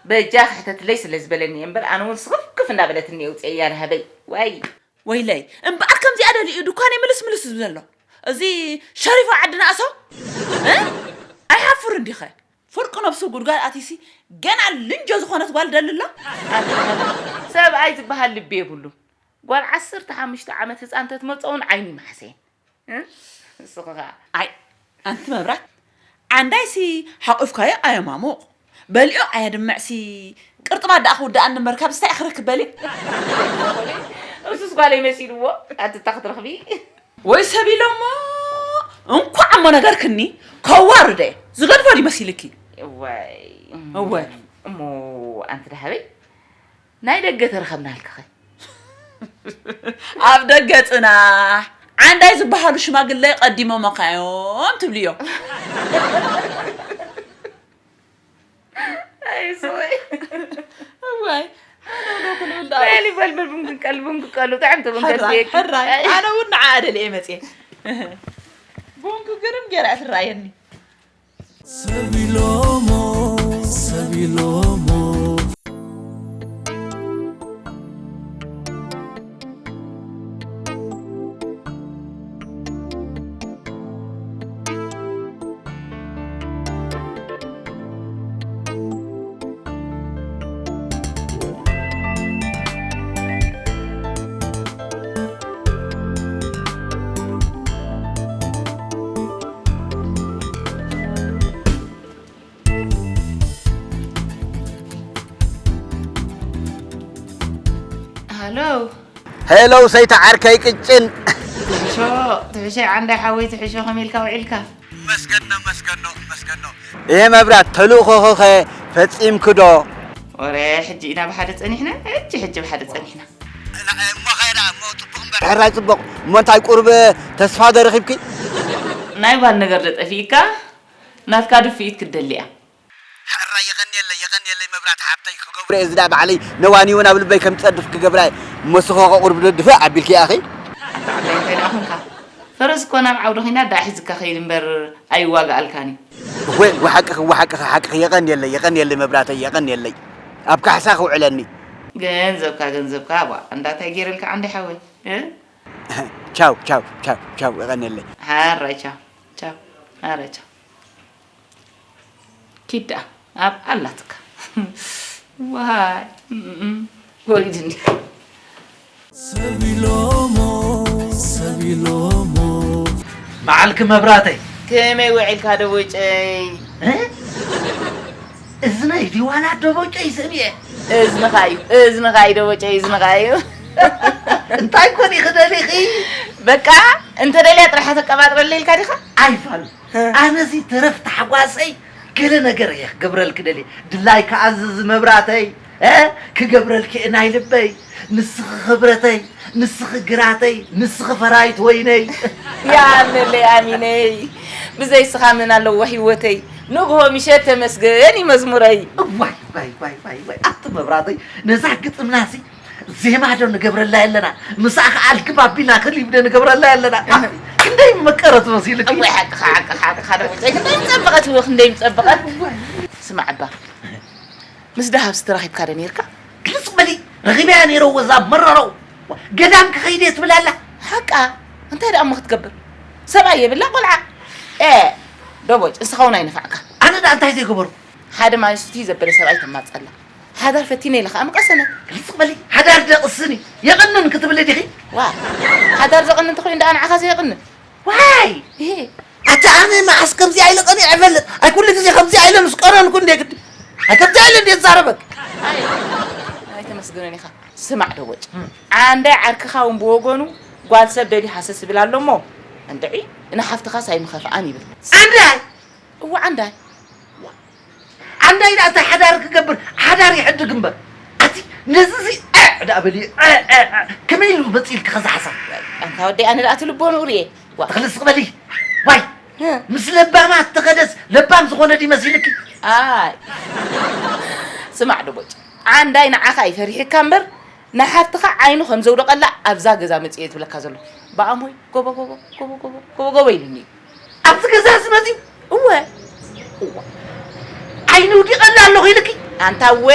በጃ ክሕተትለይ ስለ ዝበለኒ እየ እምበር፣ ኣነ እውን ስኽፍክፍ እንዳበለትኒ የውፅኤያ ደሃበይ። ዋይ። ወይለይ፣ እምበኣር ከምዚኣ ደሊኡ ድኳነይ ምልስ ምልስ ዝብል ዘሎ። እዚ ሸሪፎ ዓዲ ናእሶ? እ? ኣይሓፍርን ዲኸ? ፍርቂ ነብሱ ጉድጓድ ኣቲሲ ገና ልንጆ ዝኾነት ጓል ደሊ ኣሎ? ኣቲ ሰብኣይ ዝበሃል ልቢ የብሉን። ጓል ዓሰርተ ሓሙሽተ ዓመት ህፃን ተትመርፆ እውን ዓይኑ ይመሓሰየን። እ? ንስኺ ኸዓ? ኣይ፣ ኣንቲ መብራት፣ ዓንዳይሲ ሓቑፍካዮ ኣየማሙቕ፣ በሊዑ ኣየድምዕሲ፣ ቅርጥማት ደኣ ክውድኣኒ እምበር፣ ካብዚ እንታይ ክረክብ በሊ? እሱስ ጓለይ መሲልዎ፣ ኣንቲ እታ ክትረኽቢ። ወይ ሰብ ኢሎሞ፣ እንኳዕ እሞ ነገርክኒ፣ ከዋርደ፣ ዝገድፎ ድዩ መሲልኪ? እዋይ። እወ። እሞ ኣንቲ ደሃበይ፣ ናይ ደገ ተረኸብናልኪ ኸ? ኣብ ደገ ጽናሕ፣ ዓንዳይ ዝበሃሉ ሽማግለ ቀዲሞሞኻ እዮም ትብልዮ። ኣይ፣ ስወይ። እዋይ፣ ኣነ ዶ ክንብል ደኣ። በሊ፣ በል፣ በል፣ ቡን ክንቀል፣ ቡን ክንቀሉ፣ ጥዕምቲ ቡን ሕራይ፣ ከስየኪ። ሕራይ። ኣይ። ኣነ እውን ንዓኣ ደልየ መጽየ። ቡን ክግርም ገይራ እያ ትረኣየኒ። ሰብ ኢሎሞ፣ ሰብ ኢሎሞ። ሃሎ። ሄሎ፣ ሰይቲ ዓርከይ ቅጭን። ትሕሾ፣ ትሕሾ፣ ዓንዳይ ሓወይ ትሕሾ፣ ከመይ ኢልካ ውዒልካ? መስገኖ፣ መስገኖ፣ መስገኖ። ይሄ መብራት ተልእኾኺ ኸ ፈጺምኪ ዶ? ወረ፣ ሕጂ ኢና ብሓደ ጸኒሕና፣ ሕጂ፣ ሕጂ ብሓደ ጸኒሕና። እሞ ኸይዳ፣ እሞ ጽቡቕ እምበር። ሕራይ ጽቡቕ። እሞ እንታይ ቁሩብ ተስፋ ዶ ረኺብኪ? ናይ ጓል ነገር ዶ ጠፊእካ? ናትካ ድፍኢት ክትደሊ እያ። ሕራይ የቐንየለይ፣ የቐንየለይ መብራት ሓብተይ ክገብሮ እየ፣ እዚ ደኣ ባዕለይ ነዋኒ እውን ኣብ ልበይ ከም ዝጸድፍ ክገብራ እየ። እሞ ንስኺ ኸ ቁሩብ ዶ ድፍእ ኣቢልኪ ኢኺ? ኣታ ዓባይ እንታይ ደኣ ኾንካ? ፈረስ እኮ ናብ ዓውዲ ኺናት ደኣ ሒዝካ ኸይድ እምበር ኣይዋግኣልካን እዩ። እወ፣ እወ ሓቅኺ፣ እወ ሓቅኺ፣ ሓቅኺ። የቐንየለይ፣ የቐንየለይ መብራተይ፣ የቐንየለይ። ኣብ ካሕሳ ክውዕለኒ። ገንዘብካ፣ ገንዘብካ፣ ቧ፣ እንዳ እንታይ ገይረልካ ዓንዲ ሓወይ? እ? ቻው፣ ቻው፣ ቻው፣ ቻው፣ የቐንየለይ። ሓራይ ቻው፣ ቻው፣ ሓራይ ቻው። ኪድ ደኣ ኣብ ኣላትካ። ዋይ፣ እም፣ ወሪድኒ። ሰብ ኢሎሞ፣ ሰብ ኢሎሞ። መዓልኪ መብራተይ። ከመይ ውዒልካ ደቦጨይ? እ? እዝነይ ድዩ ዋላ ደቦጨይ ሰሚዐ? እዝንኻ እዩ፣ እዝንኻ እዩ ደቦጨይ፣ እዝንኻ እዩ። እንታይ ኮን ኢኺ ደሊኺ? በቃ፣ እንተ ደልያ ጥራሕ ተቀባጥረለይ ኢልካ ዲኻ? ኣይፋል። እ። ኣነዚ ተረፍ ታሕጓሰይ ገለ ነገር እየ ክገብረልኪ ደልየ። ድላይ ክኣዝዝ መብራተይ፣ እ፣ ክገብረልኪ እየ ናይ ልበይ። ንስኺ ክብረተይ፣ ንስኺ ግራተይ፣ ንስኺ ፈራይት ወይነይ። የቐንየለይ ኣሚነይ፣ ብዘይ ስኻ መን ኣለዎ ህይወተይ፣ ንግሆ ምሸት ተመስገን እዩ መዝሙረይ። እዋይ፣ ዋይ፣ ዋይ፣ ዋይ፣ ዋይ፣ ኣቲ መብራተይ፣ ነዛ ግጥምናሲ ዜማ ዶ ንገብረላ ኣለና? ምስኣ ኸዓ ኣልክብ ኣቢልና ክሊፕ ዶ ንገብረላ ኣለና? ክንደይ መቀረት መሲልኪ? እወ፣ ሓቅኻ፣ ሓቅኻ፣ ሓቅኻ ዶ ብታይ ክንደይ ምጸበቐት፣ እወ፣ ክንደይ ምጸበቐት። እወ። ስማዕ እባ፣ ምስ ደሃብሲ ተራኺብካ ዶ ነይርካ? ግልጽ በሊ፣ ረኺበያ ነይረ፣ እወ፣ እዛ መረረው። ገዳም ክኸይድ እየ ትብል ኣላ። ሓቃ? እንታይ ደኣ እሞ ክትገብር? ሰብኣይ የብላ ቆልዓ። ኤ፣ ደቦጭ፣ ንስኻ እውን ኣይነፋዕካ። ኣነ ደኣ እንታይ ዘይገበርኩ? ሓደ ማይ ሱቲ ዘበለ ሰብኣይ ተማጸላ። ሓዳር ፈቲነ ኢለ ከዓ ምቐሰነት። ግልጽ በሊ፣ ሓዳር ደቕስን እዩ። የቕንን ክትብሊ ዲኺ? ዋ፣ ሓዳር ዘቕንን እንተኾይኑ ደኣ ንዓኻ ዘየቕንን? ዋይ! ይሄ ኣቲ ኣነ መዓስ ከምዚኣ ኢለ ቀኒዐ እፈልጥ? ኣይ ኩሉ ግዜ ከምዚኣ ኢለ ምስ ቀረንኩ እንዴ ግዲ? ኣይ ከምዚኣ ኢለ እንዴ ዝዛረበክ? ኣይ፣ ኣይተመስግንን ኢኻ። ስማዕ ዶ ወጭ። ዓንዳይ ዓርክኻ እውን ብወገኑ ጓል ሰብ ደልዩ ሃሰስ ይብል ኣሎ እሞ፣ እንድዒ ንሓፍትኻስ ኣይምኸፍኣን ይብል። ዓንዳይ? እወ ዓንዳይ። ዓንዳይ ደኣ እንታይ ሓዳር ክገብር? ሓዳር ይሕድግ እምበር። ኣቲ ነዚ እዚ ዐዕ ደኣ በሊ፣ ዐዕ፣ ዐዕ፣ ዐዕ። ከመይ ኢሉ መጺእልኪ ከዚ ሓሳብ? ኣንታ ወደይ ኣነ ደኣ እቲ ልቦንኡ ርእየ። ዋ። ተኽሊ ስቕ በሊ። ዋይ። እ። ምስ ለባማት ተኸደስ ለባም ዝኾነ ድዩ መሲልኪ? ኣይ። ስማዕ ዶ ቦጭ። ዓንዳይ ንዓኻ ይፈሪሕካ እምበር ንሓፍትኻ ዓይኑ ከም ዘውደቐላ ኣብዛ ገዛ መጺኤ ትብለካ ዘሎ። ብኣሞይ ጎቦ፣ ጎቦ፣ ጎቦ፣ ጎቦ፣ ጎቦ፣ ጎቦ ኢሉኒ። ኣብዚ ገዛ እዚ መጺኡ? እወ። እዋ። ዓይኑ ውዲቐላ ኣለኹ ኢልኪ? ኣንታ እወ።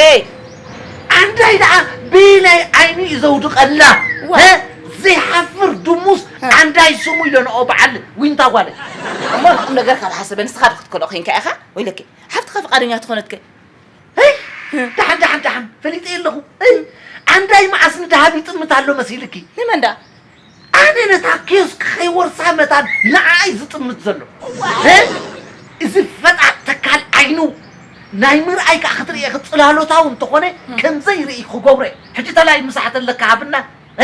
ዓንዳይ ደኣ በየናይ ዓይኑ እዩ ዘውድቐላ? እዋ። እ? ዘይሓፍር ድሙስ እ። ዓንዳይ ስሙ ኢሎ ንኦ በዓል ዊንታ ጓለይ። እሞ ንቁም ነገር ካብ ሓሰበ ንስኻ ዶ ክትከልኦ ኮንካ ኢኻ? ወይለኪ፣ ሓፍትኻ ፍቓደኛ ተኾነትከ? ሄይ! ደሓን፣ ደሓን፣ ደሓን፣ ፈሊጠ ኣለኹ። ሄይ! ዓንዳይ መዓስ ንደሃብ ይጥምት ኣሎ መሲልኪ? ንመን ደኣ? ኣነ ነታ ኪዮስክ ከይወርሳ መታን ንዓኣ እዩ ዝጥምት ዘሎ። ሄይ! እዚ ፈጣጥ ተካል ዓይኑ ናይ ምርኣይ ከኣ ክትርእየ ጽላሎታዊ እንተኾነ ከም ዘይርኢ ክገብሮ እየ። ሕጂ ተላይ ምሳሕ ተለካ ሃብና።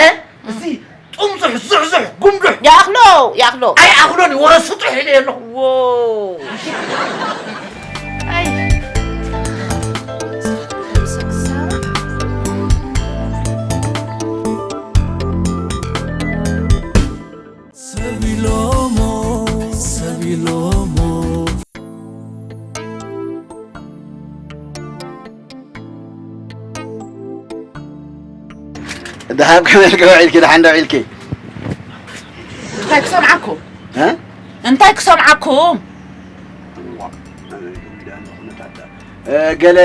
እ? እዚ ጥምዙሕ፣ ዙሕዙሕ፣ ጉምዱሕ። ይኣኽሎ፣ ይኣኽሎ። ኣይኣኽሎን እዩ፣ ወረ ስጡሕ ኢለ ኣለኹ። ዎ። ኣይ። ሰብ ኢሎሞ፣ ሰብ ኢሎሞ። ደሃብ ከመይ ኢልኪ ውዒልኪ? ደሓን ዶ ውዒልኪ? እንታይ ክሰምዓኩም? እ? እንታይ ክሰምዓኩም? እ፣ ገለ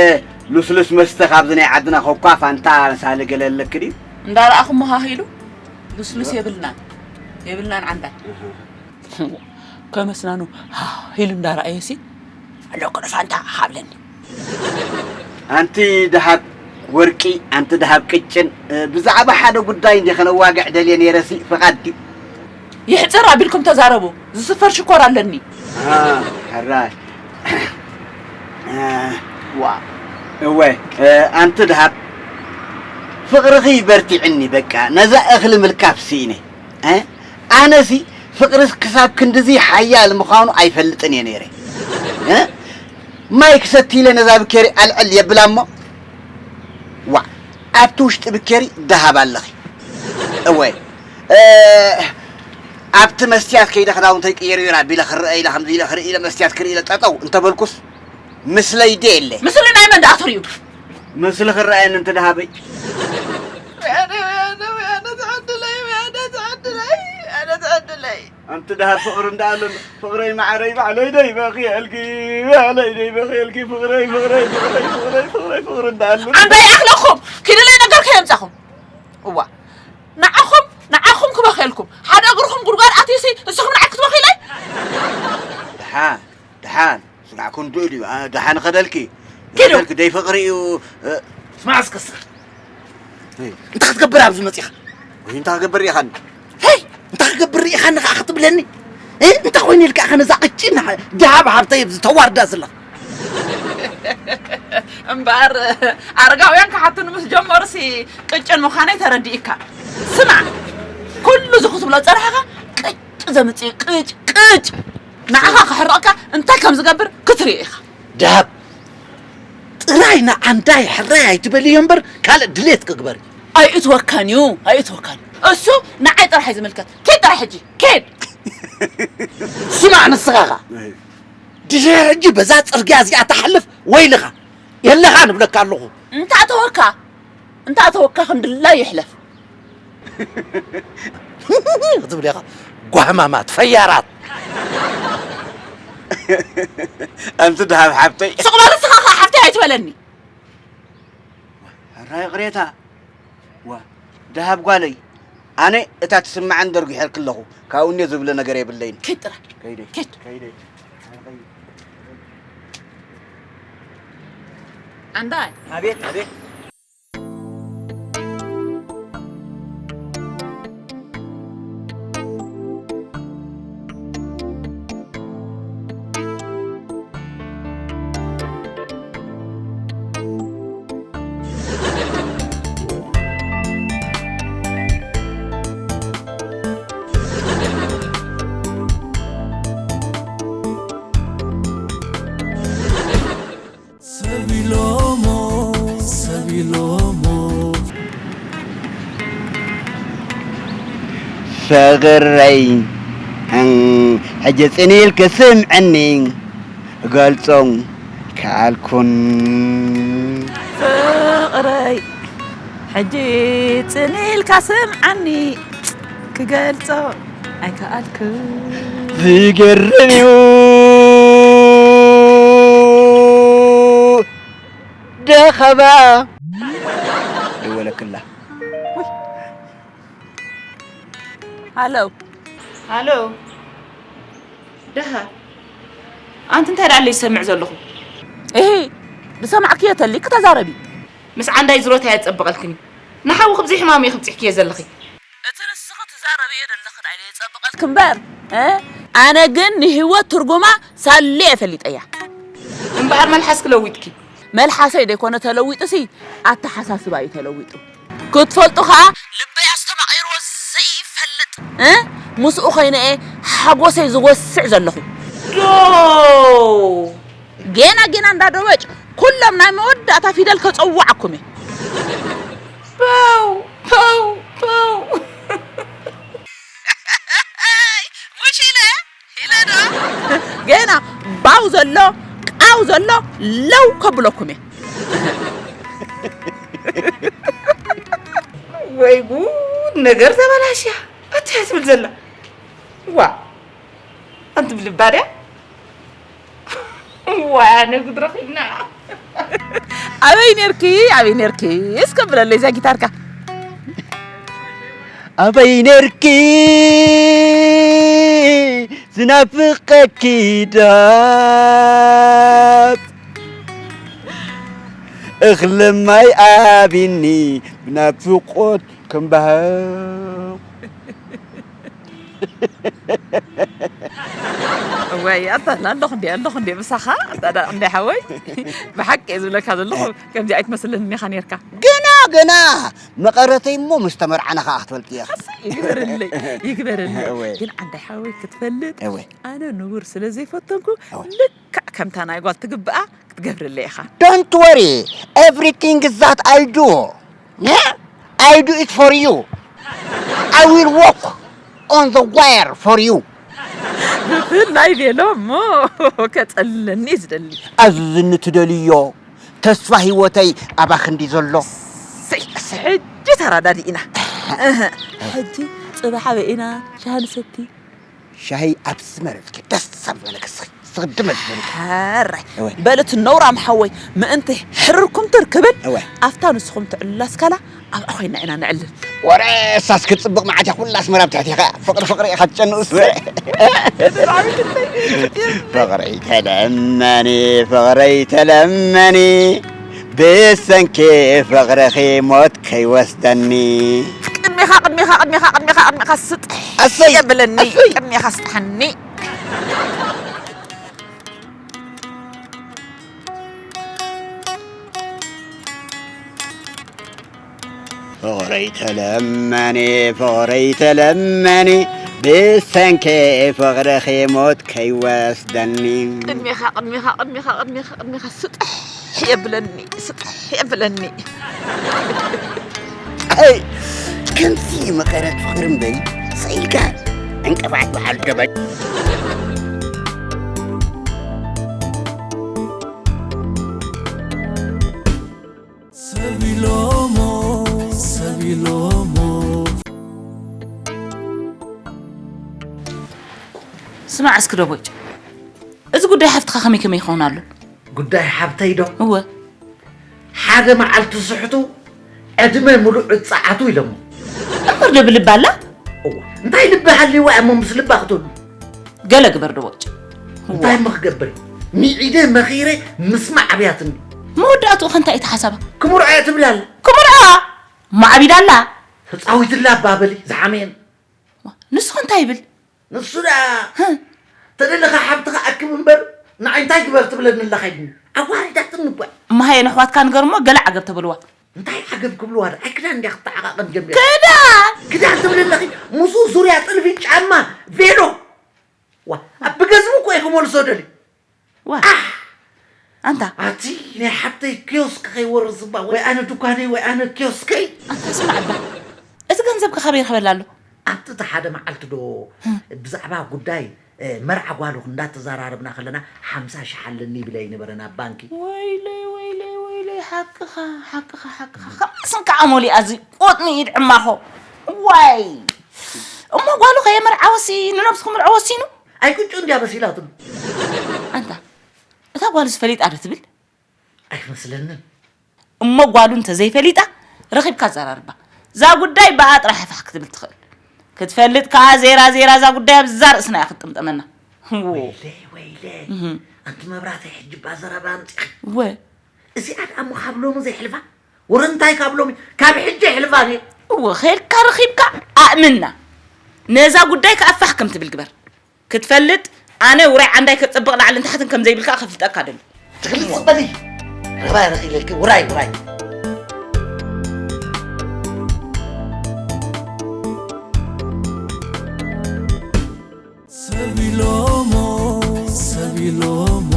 ልስሉስ መስተ ካብዚ ናይ ዓድና ኮኳ፣ ፋንታ፣ ሳሊ ገለ ኣለኪ ድዩ? እንዳረኣኹም ሃህ ኢሉ ልስሉስ የብልናን፣ የብልናን ዓንዳይ። እህ። ከመስናኑ ሃህ ኢሉ እንዳረኣየሲ፣ ኣለኩ ንፋንታ ሃብለኒ። ኣንቲ ደሃብ ወርቂ፣ ኣንቲ ደሃብ ቅጭን፣ እ፣ ብዛዕባ ሓደ ጉዳይ እንዲ ከነዋግዕ ደልየ ነይረሲ፣ ፍቓድ ድዩ? ይሕጽር ኣቢልኩም ተዛረቡ። ዝስፈር ሽኮር ኣለኒ። አ፣ ሕራይ። አ፣ ዋ። እወ፣ እ፣ ኣንቲ ደሃብ፣ ፍቕርኺ በርቲዕኒ፣ በቃ፣ ነዛ እኽሊ ምልካፍ ስኢነ። እ? ኣነሲ ፍቕሪ ክሳብ ክንድዚ ሓያል ምዃኑ ኣይፈልጥን እየ ነይረ። እ? ማይ ክሰቲ ኢለ ነዛ ብኬሪ ኣልዕል የብላ እሞ፣ ዋእ፣ ኣብቲ ውሽጢ ብኬሪ ደሃብ ኣለኺ። እወ፣ እ፣ ኣብቲ መስትያት ከይደ ክዳውንተይ ቅየር ኢለ ኣቢለ ክረአ ኢለ ከምዚ ኢለ ክርኢ ኢለ መስትያት ክርኢ ኢለ ጠጠው እንተበልኩስ፣ ምስለይ ዶ የለ? ምስሊ ናይ መን ደኣ ትርእዩ? ምስሊ ክረኣየኒ እንተ ደሃበይ። ወያነ፣ ወያነ፣ ወያነ ትዕድለይ፣ ወያነ ትዕድለይ፣ ወያነ ትዕድለይ። ኣንቲ ደሃብ ፍቕሪ እንዳ ኣሎ፣ ፍቕረይ መዓረይ ባዕለይ ደይ በኽየልኪ፣ ባዕለይ ደይ በኽየልኪ፣ ፍቕረይ፣ ፍቕረይ፣ ፍቕረይ፣ ፍቕረይ፣ ፍቕረይ፣ ፍቕሪ እንዳ ኣሎ። ኣንታ ይኣኽለኩም፣ ኪድለይ ነገር ከየምጻኹም። እዋ፣ ንዓኹም፣ ንዓኹም ክበኽየልኩም። ሓደ እግርኹም ጉድጓድ ኣትዩሲ፣ ንስኹም ንዓይ ክትበኽዩለይ? ደሓን፣ ደሓን። ስጋዕ ክንድኡ ድዩ? ኣ፣ ደሓን ኸደልኪ። ኪዱ። ኸደልኪ፣ ደይ ፍቕሪ እዩ። እ፣ ስማዕ እስከ ስር። እይ። እንታይ ክትገብር ኣብዚ መጺኻ? ወይ እንታይ ክገብር ኢኻኒ? ሄይ! እንታይ ክገብር ኢኻኒ ኸኣ ክትብለኒ? እ? እንታይ ኮይኑ ኢልካ ኢኻ ነዛ ቅጭን ደሃብ ሃብተይ ኣብዚ ተዋርዳ ዘለኻ? እምበኣር ኣረጋውያን ክሓቱኒ ምስ ጀመሩሲ ቅጭን ምዃነይ ተረዲእካ። ስማዕ፣ ኩሉ እዚ ክትብሎ ጸኒሕካ ቅጭ ዘምጽእ ቅጭ፣ ቅጭ። ንዓኻ ክሕርቐካ እንታይ ከም ዝገብር ክትርኢ ኢኻ። ደሃብ ጥራይ ንዓንዳይ ሕራይ ኣይትበልዮ እምበር ካልእ ድሌት ክግበር እዩ። ኣይእትወካን እዩ፣ ኣይእትወካን እዩ። እሱ ንዓይ ጥራሕ እዩ ዝምልከት። ኪድ ጥራሕ ሕጂ፣ ኪድ። ስማዕ ንስኻ ኸኣ። እይ። ድሕሪ ሕጂ በዛ ጽርግያ እዚኣ ትሓልፍ ወይልኻ። የለኻን እብለካ ኣለኹ። እንተ ኣተወካ፣ እንተ ኣተወካ ከም ድላይ ይሕለፍ። ክትብል ኢኻ። ጓህማማት፣ ፈያራት። ኣንቲ ደሃብ ሓብተይ። ስቕ በል ንስኻ ኸኣ ሓብተይ ኣይትበለኒ። ሕራይ ይቕሬታ። ዋ፣ ደሃብ ጓለይ። ኣነ እታ ትስምዓን ደርጒሐልኪ ኣለኹ። ካብኡ እኔ ዝብሎ ነገር የብለይን። ኪድ ጥራይ። ከይደ። ኪድ። ከይደ። ኣንዳይ። ኣቤት፣ ኣቤት። ፍቕረይ ሕጂ ጽን ኢልኪ ስምዕኒ፣ ክገልጾ ኣይከኣልኩን። ፍቕረይ ሕጂ ጽን ኢልካ ስምዓኒ፣ ክገልጾ ኣይከኣልኩን። ዝገርም እዩ ደኸባ ደወለክላ። ሃሎ። ሃሎ። ደሃ። ኣንቲ እንታይ ደኣ ኣለይ ዝሰምዕ ዘለኹ? እሂ፣ ዝሰማዕክዮ ተሊክ ተዛረቢ። ምስ ዓንዳይ ዝሮታ እያ ትጸብቐልክኒ። ንሓዊ ክብዚ ሕማም እየ ክብጽሕክዮ ዘለኺ። እቲ ንስኺ ትዛረብዮ ዘለኺ ዳይ እየ ጸብቐልኪ እምበር፣ እ? ኣነ ግን ንህይወት ትርጉማ ሳሊ እየ ፈሊጠያ። እምበኣር መልሓስኪ ለዊጥኪ። መልሓሰይ ደይኮነ ተለዊጡሲ፣ ኣተሓሳስባ እዩ ተለዊጡ። ክትፈልጡ ኸኣ ልበይ ኣስተማቒርዎ ዘይፈልጥ፣ እ? ምስኡ ኾይነ እየ ሓጎሰይ ዝጎስዕ ዘለኹ። ዶ! ጌና ጌና እንዳ ደወጭ ኩሎም ናይ መወዳእታ ፊደል ከጸውዓኩም እየ። ፓው፣ ፓው፣ ፓው። ሙሽ ኢለ፣ ኢለ ዶ? ጌና ባው ዘሎ፣ ቃው ዘሎ፣ ለው ከብለኩም እየ። ወይ ጉድ፣ ነገር ተበላሽያ። እንታይ ትብል ዘላ? ዋ፣ ኣንቲ ብልባ ድያ? ዋ፣ ኣነ ጉድ ረኺብና። ኣበይ ኔርኪ? ኣበይ ኔርኪ? እስከ ብለለይ እዛ ጊታርካ። ኣበይ ኔርኪ? ዝናፍቀኪ ዳብ እኽሊ ማይ ኣቢኒ ብናፍቆት ከም ባህ። እዋይ፣ ኣታ ኣለኹ እንዴ፣ ኣለኹ እንዴ ምሳኻ፣ ኣታ ዳ-፣ እንዴ ሓወይ፣ ብሓቂ እየ ዝብለካ ዘለኹ፣ ከምዚ ኣይትመስልን እኒኻ ኔርካ። ገና፣ ገና መቐረተይ እሞ ምስ ተመርዓና ኸኣ ክትፈልጥ እየ። እሰይ፣ ይግበረለይ፣ ይግበረለይ። እወ። ግን ዓንዳይ ሓወይ ክትፈልጥ፣ እወ። ኣነ ንቡር ስለ ዘይፈተንኩ፣ እወ። ልክዕ ከምታ ናይ ጓል ትግብኣ ክትገብርለይ ኢኻ። Don't worry, everything that I do, yeah? I do it for you. I will walk on the wire for you. ብፍላይ ቤሎ እሞ ከጸልለኒ እዩ ዝደሊ። ኣዝዝኒ ትደልዮ፣ ተስፋ ህይወተይ ኣባኺ እንዲ ዘሎ። ሰይ፣ ሕጂ ተረዳዲእና። እህ፣ ሕጂ ጽባሕ ኣበይ ኢና ሻሂ ንሰቲ? ሻሂ ኣብ ዝመረጽኪ ደስ ኣብ ዝበለኪ እስኺ፣ እስኺ ድመ ዝበለኪ። ሕራይ። እወ። በል እቲ ነውራም ሓወይ፣ ምእንቲ ሕርርኩም ትርክብን፣ እወ። ኣብታ ንስኹም ትዕልሉ ኣስካላ ኣብኣ ኮይና ኢና ነዕልል። ወረ፣ እሳስ ክትጽብቕ መዓት እያ፣ ኩላ ኣስመራ ኣብ ትሕቲ ኢኻ። ፍቕሪ፣ ፍቕሪ ኢኻ ትጨንኡስ። ፍቕረይ ተለመኒ፣ ፍቕረይ ተለመኒ፣ ብሰንኪ ፍቕርኺ ሞት ከይወስደኒ። ቅድሜኻ፣ ቅድሜኻ፣ ቅድሜኻ፣ ቅድሜኻ፣ ቅድሜኻ ስጥሕ ኣሰይ፣ የብለኒ። ኣሰይ። ቅድሜኻ ስጥሐኒ። ፍቕረይ ተለመኒ፣ ፍቕረይ ተለመኒ፣ ብሰንኪ ፍቕርኺ ሞት ከይወስደኒ። ቅድሜኻ፣ ቅድሜኻ፣ ቅድሜኻ፣ ቅድሜኻ፣ ቅድሜኻ ስጥሕ የብለኒ፣ ስጥሕ የብለኒ። ኣይ፣ ከምዚ መቐረት ፍቕሪ እምበሪ፣ ስቕ ኢልካ ዕንቅፋት በዓል ገበን። ሰብ ኢሎሞ፣ ሰብ ኢሎሞ። ስማዕ እስኪ ደቦጭ፣ እዚ ጉዳይ ሓፍትኻ ከመይ ከመይ ይኸውን ኣሎ? ጉዳይ ሓብተይ ዶ? እወ። ሓደ መዓልቲ ስሕቱ ዕድመ ምሉእ እጸዓቱ ኢሎሞ። እምበር ዶ ብልባ ኣላ? እዋ፣ እንታይ ልቢ ሃልይዋ እሞ ምስ ልባ ክትህሉ? ገለ ግበር ዶ ወጭ። እንታይ እሞ ክገብር? ሚዒደ መኺረ ምስማዕ ኣብያትኒ። መወዳእትኡ ከ እንታይ እዩ እቲ ሓሳባ? ክምርዖ እየ ትብል ኣላ። ክምርዖ? እሞ ዓቢዳ ኣላ። ተጻዊትላ እባ በሊ፣ ዝሓመየን። ዋ፣ ንሱ ከ እንታይ ይብል? ንሱ ደኣ፣ ህም። ተደለኻ ሓብትኻ ኣክብ እምበር፣ ንዓይ እንታይ ግበር ትብለኒ ኣለኻ ኢሉኒ። ኣዋሪዳትኒ እኮ። እሞ ሃየ ንኣሕዋትካ ንገር እሞ ገለ ዓገብ ተበልዋ። እንታይ ዓገብ ክብልዋ ደኣ? ኣይ ክዳን እንድያ ክትዓቓቐን ጀሚራ። ክዳን? ክዳን ትብሊ ኣለኺ? ምስኡ ዙርያ ጥልፊ፣ ጫማ፣ ቬሎ። ዋ፣ ኣብ ብገዝሙ እኮ እየ ክመልሶ ደልዩ። ዋ። ኣህ! ኣንታ። ኣቲ ናይ ሓብተይ ኪዮስክ ከይወርስ እባ፣ ወይ ኣነ ዱካነይ ወይ ኣነ ኪዮስከይ። ኣንታ ስማዕ እባ። እዚ ገንዘብከ ካበይ ይረኽበላ ኣሎ? ኣንታ እቲ ሓደ መዓልቲ ዶ ብዛዕባ ጉዳይ መርዓ ጓሉ እንዳተዘራረብና ከለና ሓምሳ ሽሕ ኣለኒ ይብል ኣይነበረን ኣብ ባንኪ። ወይለይ ወይለይ ወይለይ፣ ሓቅኻ ሓቅኻ ሓቅኻ። ከማስን ከዓ ሞሊኣ እዚ ቆጥኒ ኢድ ዕማኾ። ዋይ፣ እሞ ጓሉ ከየመርዓ ወሲ ንነብሱ ክምርዖ ወሲኑ? ኣይቅጩ እንድያ በሲላትሉ። ኣንታ እታ ጓሉ ዝፈሊጣ ዶ ትብል? ኣይመስለንን። እሞ ጓሉ እንተዘይፈሊጣ ረኺብካ ኣዘራርባ። እዛ ጉዳይ ብኣ ጥራሕ ፋሕ ክትብል ትኽእል። ክትፈልጥ ከኣ ዜራ ዜራ እዛ ጉዳይ ኣብዛ ርእስና እያ ክትጥምጠመና። እዎ። ወይለይ ወይለይ። እህ። ኣንቲ መብራተይ፣ ሕጂ እባ ዘረባ ኣምጺኺ። እወ። እዚኣ ደኣ እሞ ካብ ሎሚ ዘይሕልፋ? ወረ እንታይ ካብ ሎሚ? ካብ ሕጂ የሕልፋ እየ። እወ፣ ኸይድካ ረኺብካ ኣእምና። ነዛ ጉዳይ ከኣ ፋሕ ከም ትብል ግበር። ክትፈልጥ ኣነ ውራይ ዓንዳይ ከጸብቕ ላዕልን ታሕትን ከም ዘይብል ከኣ ከፍልጠካ ደሊ። ትኽልጽ በሊ። ርባይ ረኺለልኪ ውራይ ውራይ። ሰቢሎሞ ሰቢሎሞ።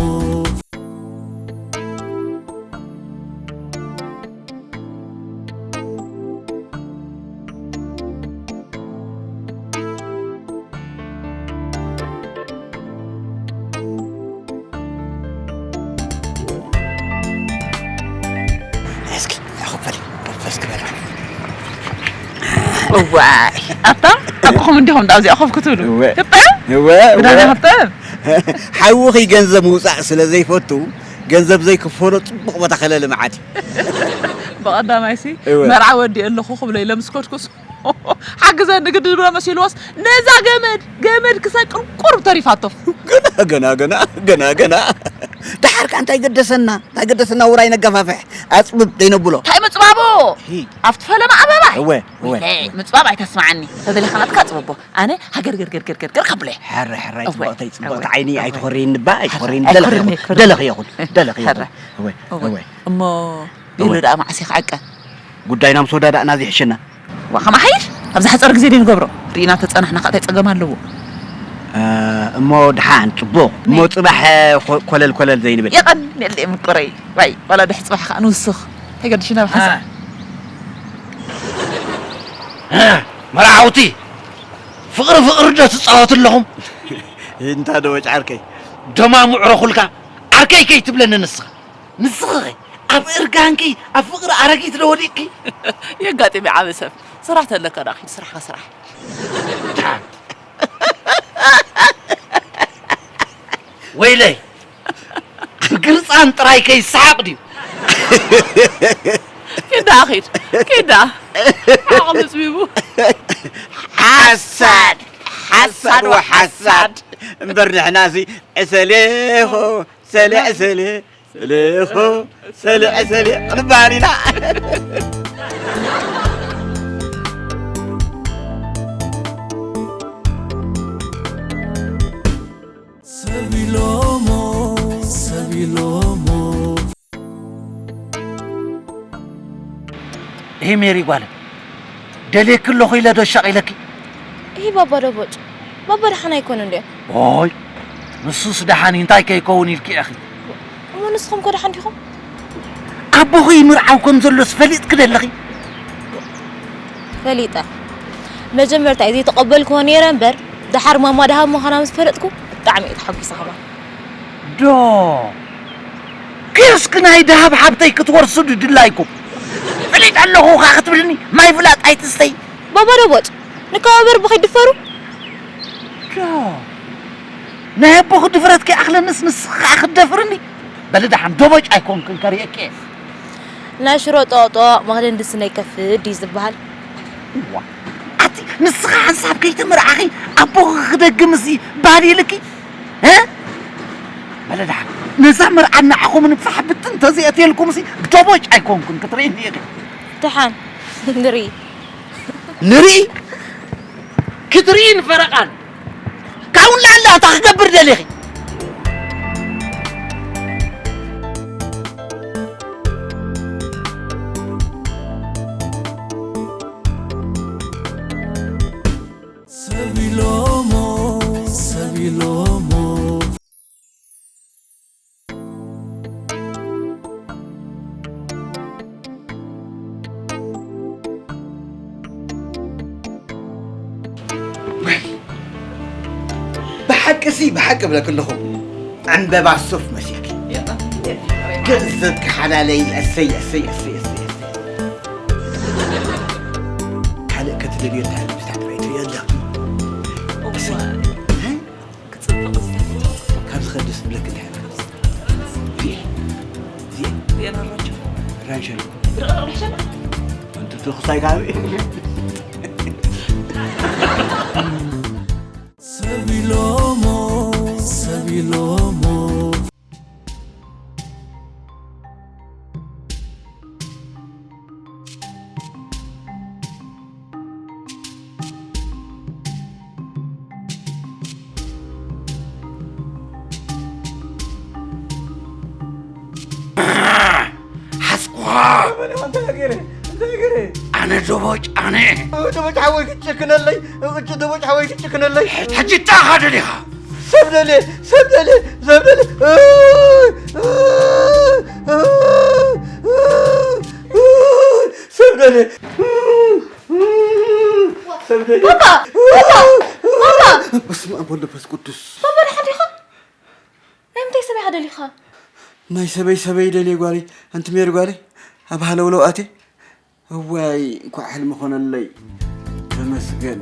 እስኪ ያኹበል ፈስ ክበል። እዋይ፣ ኣታ ሓቅኹም እንዲኹም፣ እንዳ ኣብዚኣ ኮፍ ክትብሉ። እወ። ክጥዕም? እወ፣ እወ። ብዳና ክጥዕም? ሓውኺ ገንዘብ ምውፃእ ስለ ዘይፈቱ፣ ገንዘብ ዘይክፈሎ ፅቡቕ ቦታ ከለ ልምዓት እዩ። ብቐዳማይሲ፣ እወ። መርዓ ወዲእ ኣለኹ ክብሎ ኢለ ምስ ከድኩስ፣ ሓግዘኒ ግዲ ዝብሎ መሲልዎስ፣ ነዛ ገመድ፣ ገመድ ክሰቅል ቁሩብ ተሪፋቶ። ገና፣ ገና፣ ገና፣ ገና፣ ገና። ደሓር ከ እንታይ ገደሰና? እንታይ ገደሰና? ውራይ ነጋፋፍሕ፣ ኣጽብብ ዘይነብሎ። እንታይ ምጽባቦ? ሂ። ኣብቲ ፈለማ ኣበባ? እወ፣ እወ፣ ወይኔ፣ እወ። ምጽባብ ኣይተስምዓኒ። ተደሊኻ ናትካ ኣጽብቦ። ኣነ ሃገር ገር ገር ገር ገር ገር ከብሎ እየ። ሕረ፣ ሕረ፣ እወ፣ ጽብቕተይ፣ ጽብቕቲ እወ፣ ዓይኒ እወ። ኣይትኾርይኒ እባ፣ ኣይትኾርይኒ። ሕረ፣ ደለኺ ኣይኮርኒ፣ ይኹን፣ ኣይኮርኒ። ደለኺ ይኹን፣ ሕረ። ደለኺ ይኹን። እወ። እወ። እሞ፣ እወ። ቢሉ ደኣ መዓስ ይኽዓቀ? ጉዳይና ምስ ወዳዳእና እዚ ይሕሸና። ዋ፣ ከማሓይሽ? ኣብዚ ሓጸር ግዜ ድዩ ንገብሮ? ርኢና ተጸናሕና ከኣ እንታይ ጸገም ኣለዎ? እ፣ እሞ ደሓን፣ ጽቡቕ። እሞ ናይ ጽባሕ፣ እ፣ ኮ-፣ ኮለል ኮለል ዘይንብል። የቐንየለይ ምቁረይ። ዋይ፣ ዋላ ድሕሪ ጽባሕ ከኣ ንውስኽ። እንታይ ገድሽና ብሓንሳእ? እ። እ፣ መርዓውቲ፣ ፍቕሪ ፍቕሪ ዶ ትጻወቱ ኣለኹም? እንታ ዶ ወጭ ዓርከይ? ደማ ምዕረኹልካ፣ ዓርከይ ከይትብለኒ ንስኻ። ንስኺ ኸ ኣብ እርጋንኪ ኣብ ፍቕሪ ኣረጊት ዶ ወዲቕኪ? የጋጥም እዩ ዓቢ ሰብ። ስራሕ ተለካ ዳኺ ስራሕካ ስራሕ። ወይለይ፣ ብግርጻን ጥራይ ከይሰሓቕ ድዩ? ኪዳ ኺድ፣ ኪዳ። ዓቕሚ ጽቢቡ። ሓሳድ፣ ሓሳድ ወሓሳድ። እምበር ንሕናሲ ዕሰሌ ሆ፣ ሰሌ ዕሰሌ። ሰሌ እኾ፣ ሰሌ፣ ሰሌ ክንበሃል ኢና። ሰቢሎሞ፣ ሰቢሎሞ። ይሄ ሜሪ ጓለ፣ ደልየኪ ኣለኹ ኢለ ዶ ሻቕ ኢለኪ? እሂ ባባ ዶ ቦጭ፣ ባባ ደሓን ኣይኮኑን ድዮም? ኦይ፣ ንሱስ ደሓን እዩ፣ እንታይ ከይከውን ኢልኪ ኢኺ? እሞ ንስኹም ከ ደሓን ዲኹም? ኣቦኺ ምርዓው ከም ዘሎስ ፈሊጥኪ ዶ ኣለኺ? ፈሊጠ። መጀመርታ እየ ዘይተቐበልክዎ ነይረ እምበር፣ ደሓር ማማ ደሃብ ምዃና ምስ ፈለጥኩ ብጣዕሚ እየ ተሓጒሰ ከማን። ዶ? ኪዮስክ ናይ ደሃብ ሓብተይ ክትወርሱ ድድላይኩም? ፍሊጥ ኣለኹ ኸኣ ክትብልኒ? ማይ ፍላጥ ኣይትስተይ? ባባ ዶ ቦጭ፣ ንከባበር ብኸይትድፈሩ? ዶ? ናይ ኣቦኺ ድፍረት ከይኣኽለንስ ንስኺ ኸኣ ክትደፍርኒ? በሊ ደሓን ዶቦጭ ኣይኮንክን ከርእየኪ እየ። ናይ ሽሮ ጦቕጦቕ መኽደን ድስና ይከፍት ድዩ ዝበሃል? እዋ፣ ኣቲ ንስኺ ሓንሳብ ከይተመርዓኺ ኣቦኺ ክደግምሲ ባል ኢልኪ? እ? በሊ ደሓን ነዛ መርዓ ንዓኹምን ፋሕ ብትን ተዘይኣትየልኩምሲ ዶቦጭ ኣይኮንኩን ክትርእይኒ ኢኺ። ደሓን ንርኢ። ንርኢ? ክትርኢ ንፈረቓን። ካብኡ ንላዕሊ እንታይ ክገብር ደሊኺ? ሰቢሎሞ፣ ሰቢሎሞ። ቅሲ ብሓቂ ብለክ ኣለኹ ዕምበባ ሱፍ መሲልኪ። ገንዘብኪ ሓላለይ። እሰይ እሰይ እሰይ እሰይ። ካልእ ክትደልዮ እንታይ ኣሎ? ምስታ ጥራይ ትሪኦ ኣለኹ። እሰይ። እዋይ። እህ? ክጽብቕ ዝብል። ካብ ዝኸድስ ብለክ እንታይ ኣሎ? እዚኤ። እዚኤ። እዚኤ ኣራንሸ። ኣራንሸ። ብርቕርቕ ልሕሸና። እንትን ተኹሳይ ካበይ? ሰብ ኢሎሞ፣ ሰብ ኢሎሞ። ሓስኩኻ። እንታይ ገይረ? እንታይ ገይረ? ኣነ ደቦጭ ኣነ። ደቦጭ ሓወይ ክትጨክነለይ፣ ደቦጭ ሓወይ ክትጨክነለይ። ሕጂ እንታይ ኢኻ ደሊኻ? ሰብ ደልየ፣ ሰብ ደልየ፣ ሰብ ደልየ። ሰብ ደልየ። ሰብ ደልየ። ባባ! ባባ! ባባ! በስመ ኣብ ወወልድ ወመንፈስ ቅዱስ። ባባ፣ ደሓን ዲኻ? ናይ ምንታይ ሰብ ኢኻ ደሊኻ? ናይ ሰበይ ሰበይ ደልየ ጓለይ። ኣንቲ ሜሪ ጓለይ፣ ኣብ ሃለውለው ኣትየ። እዋይ፣ እንኳዕ ሕልሚ ኾነለይ። ተመስገን።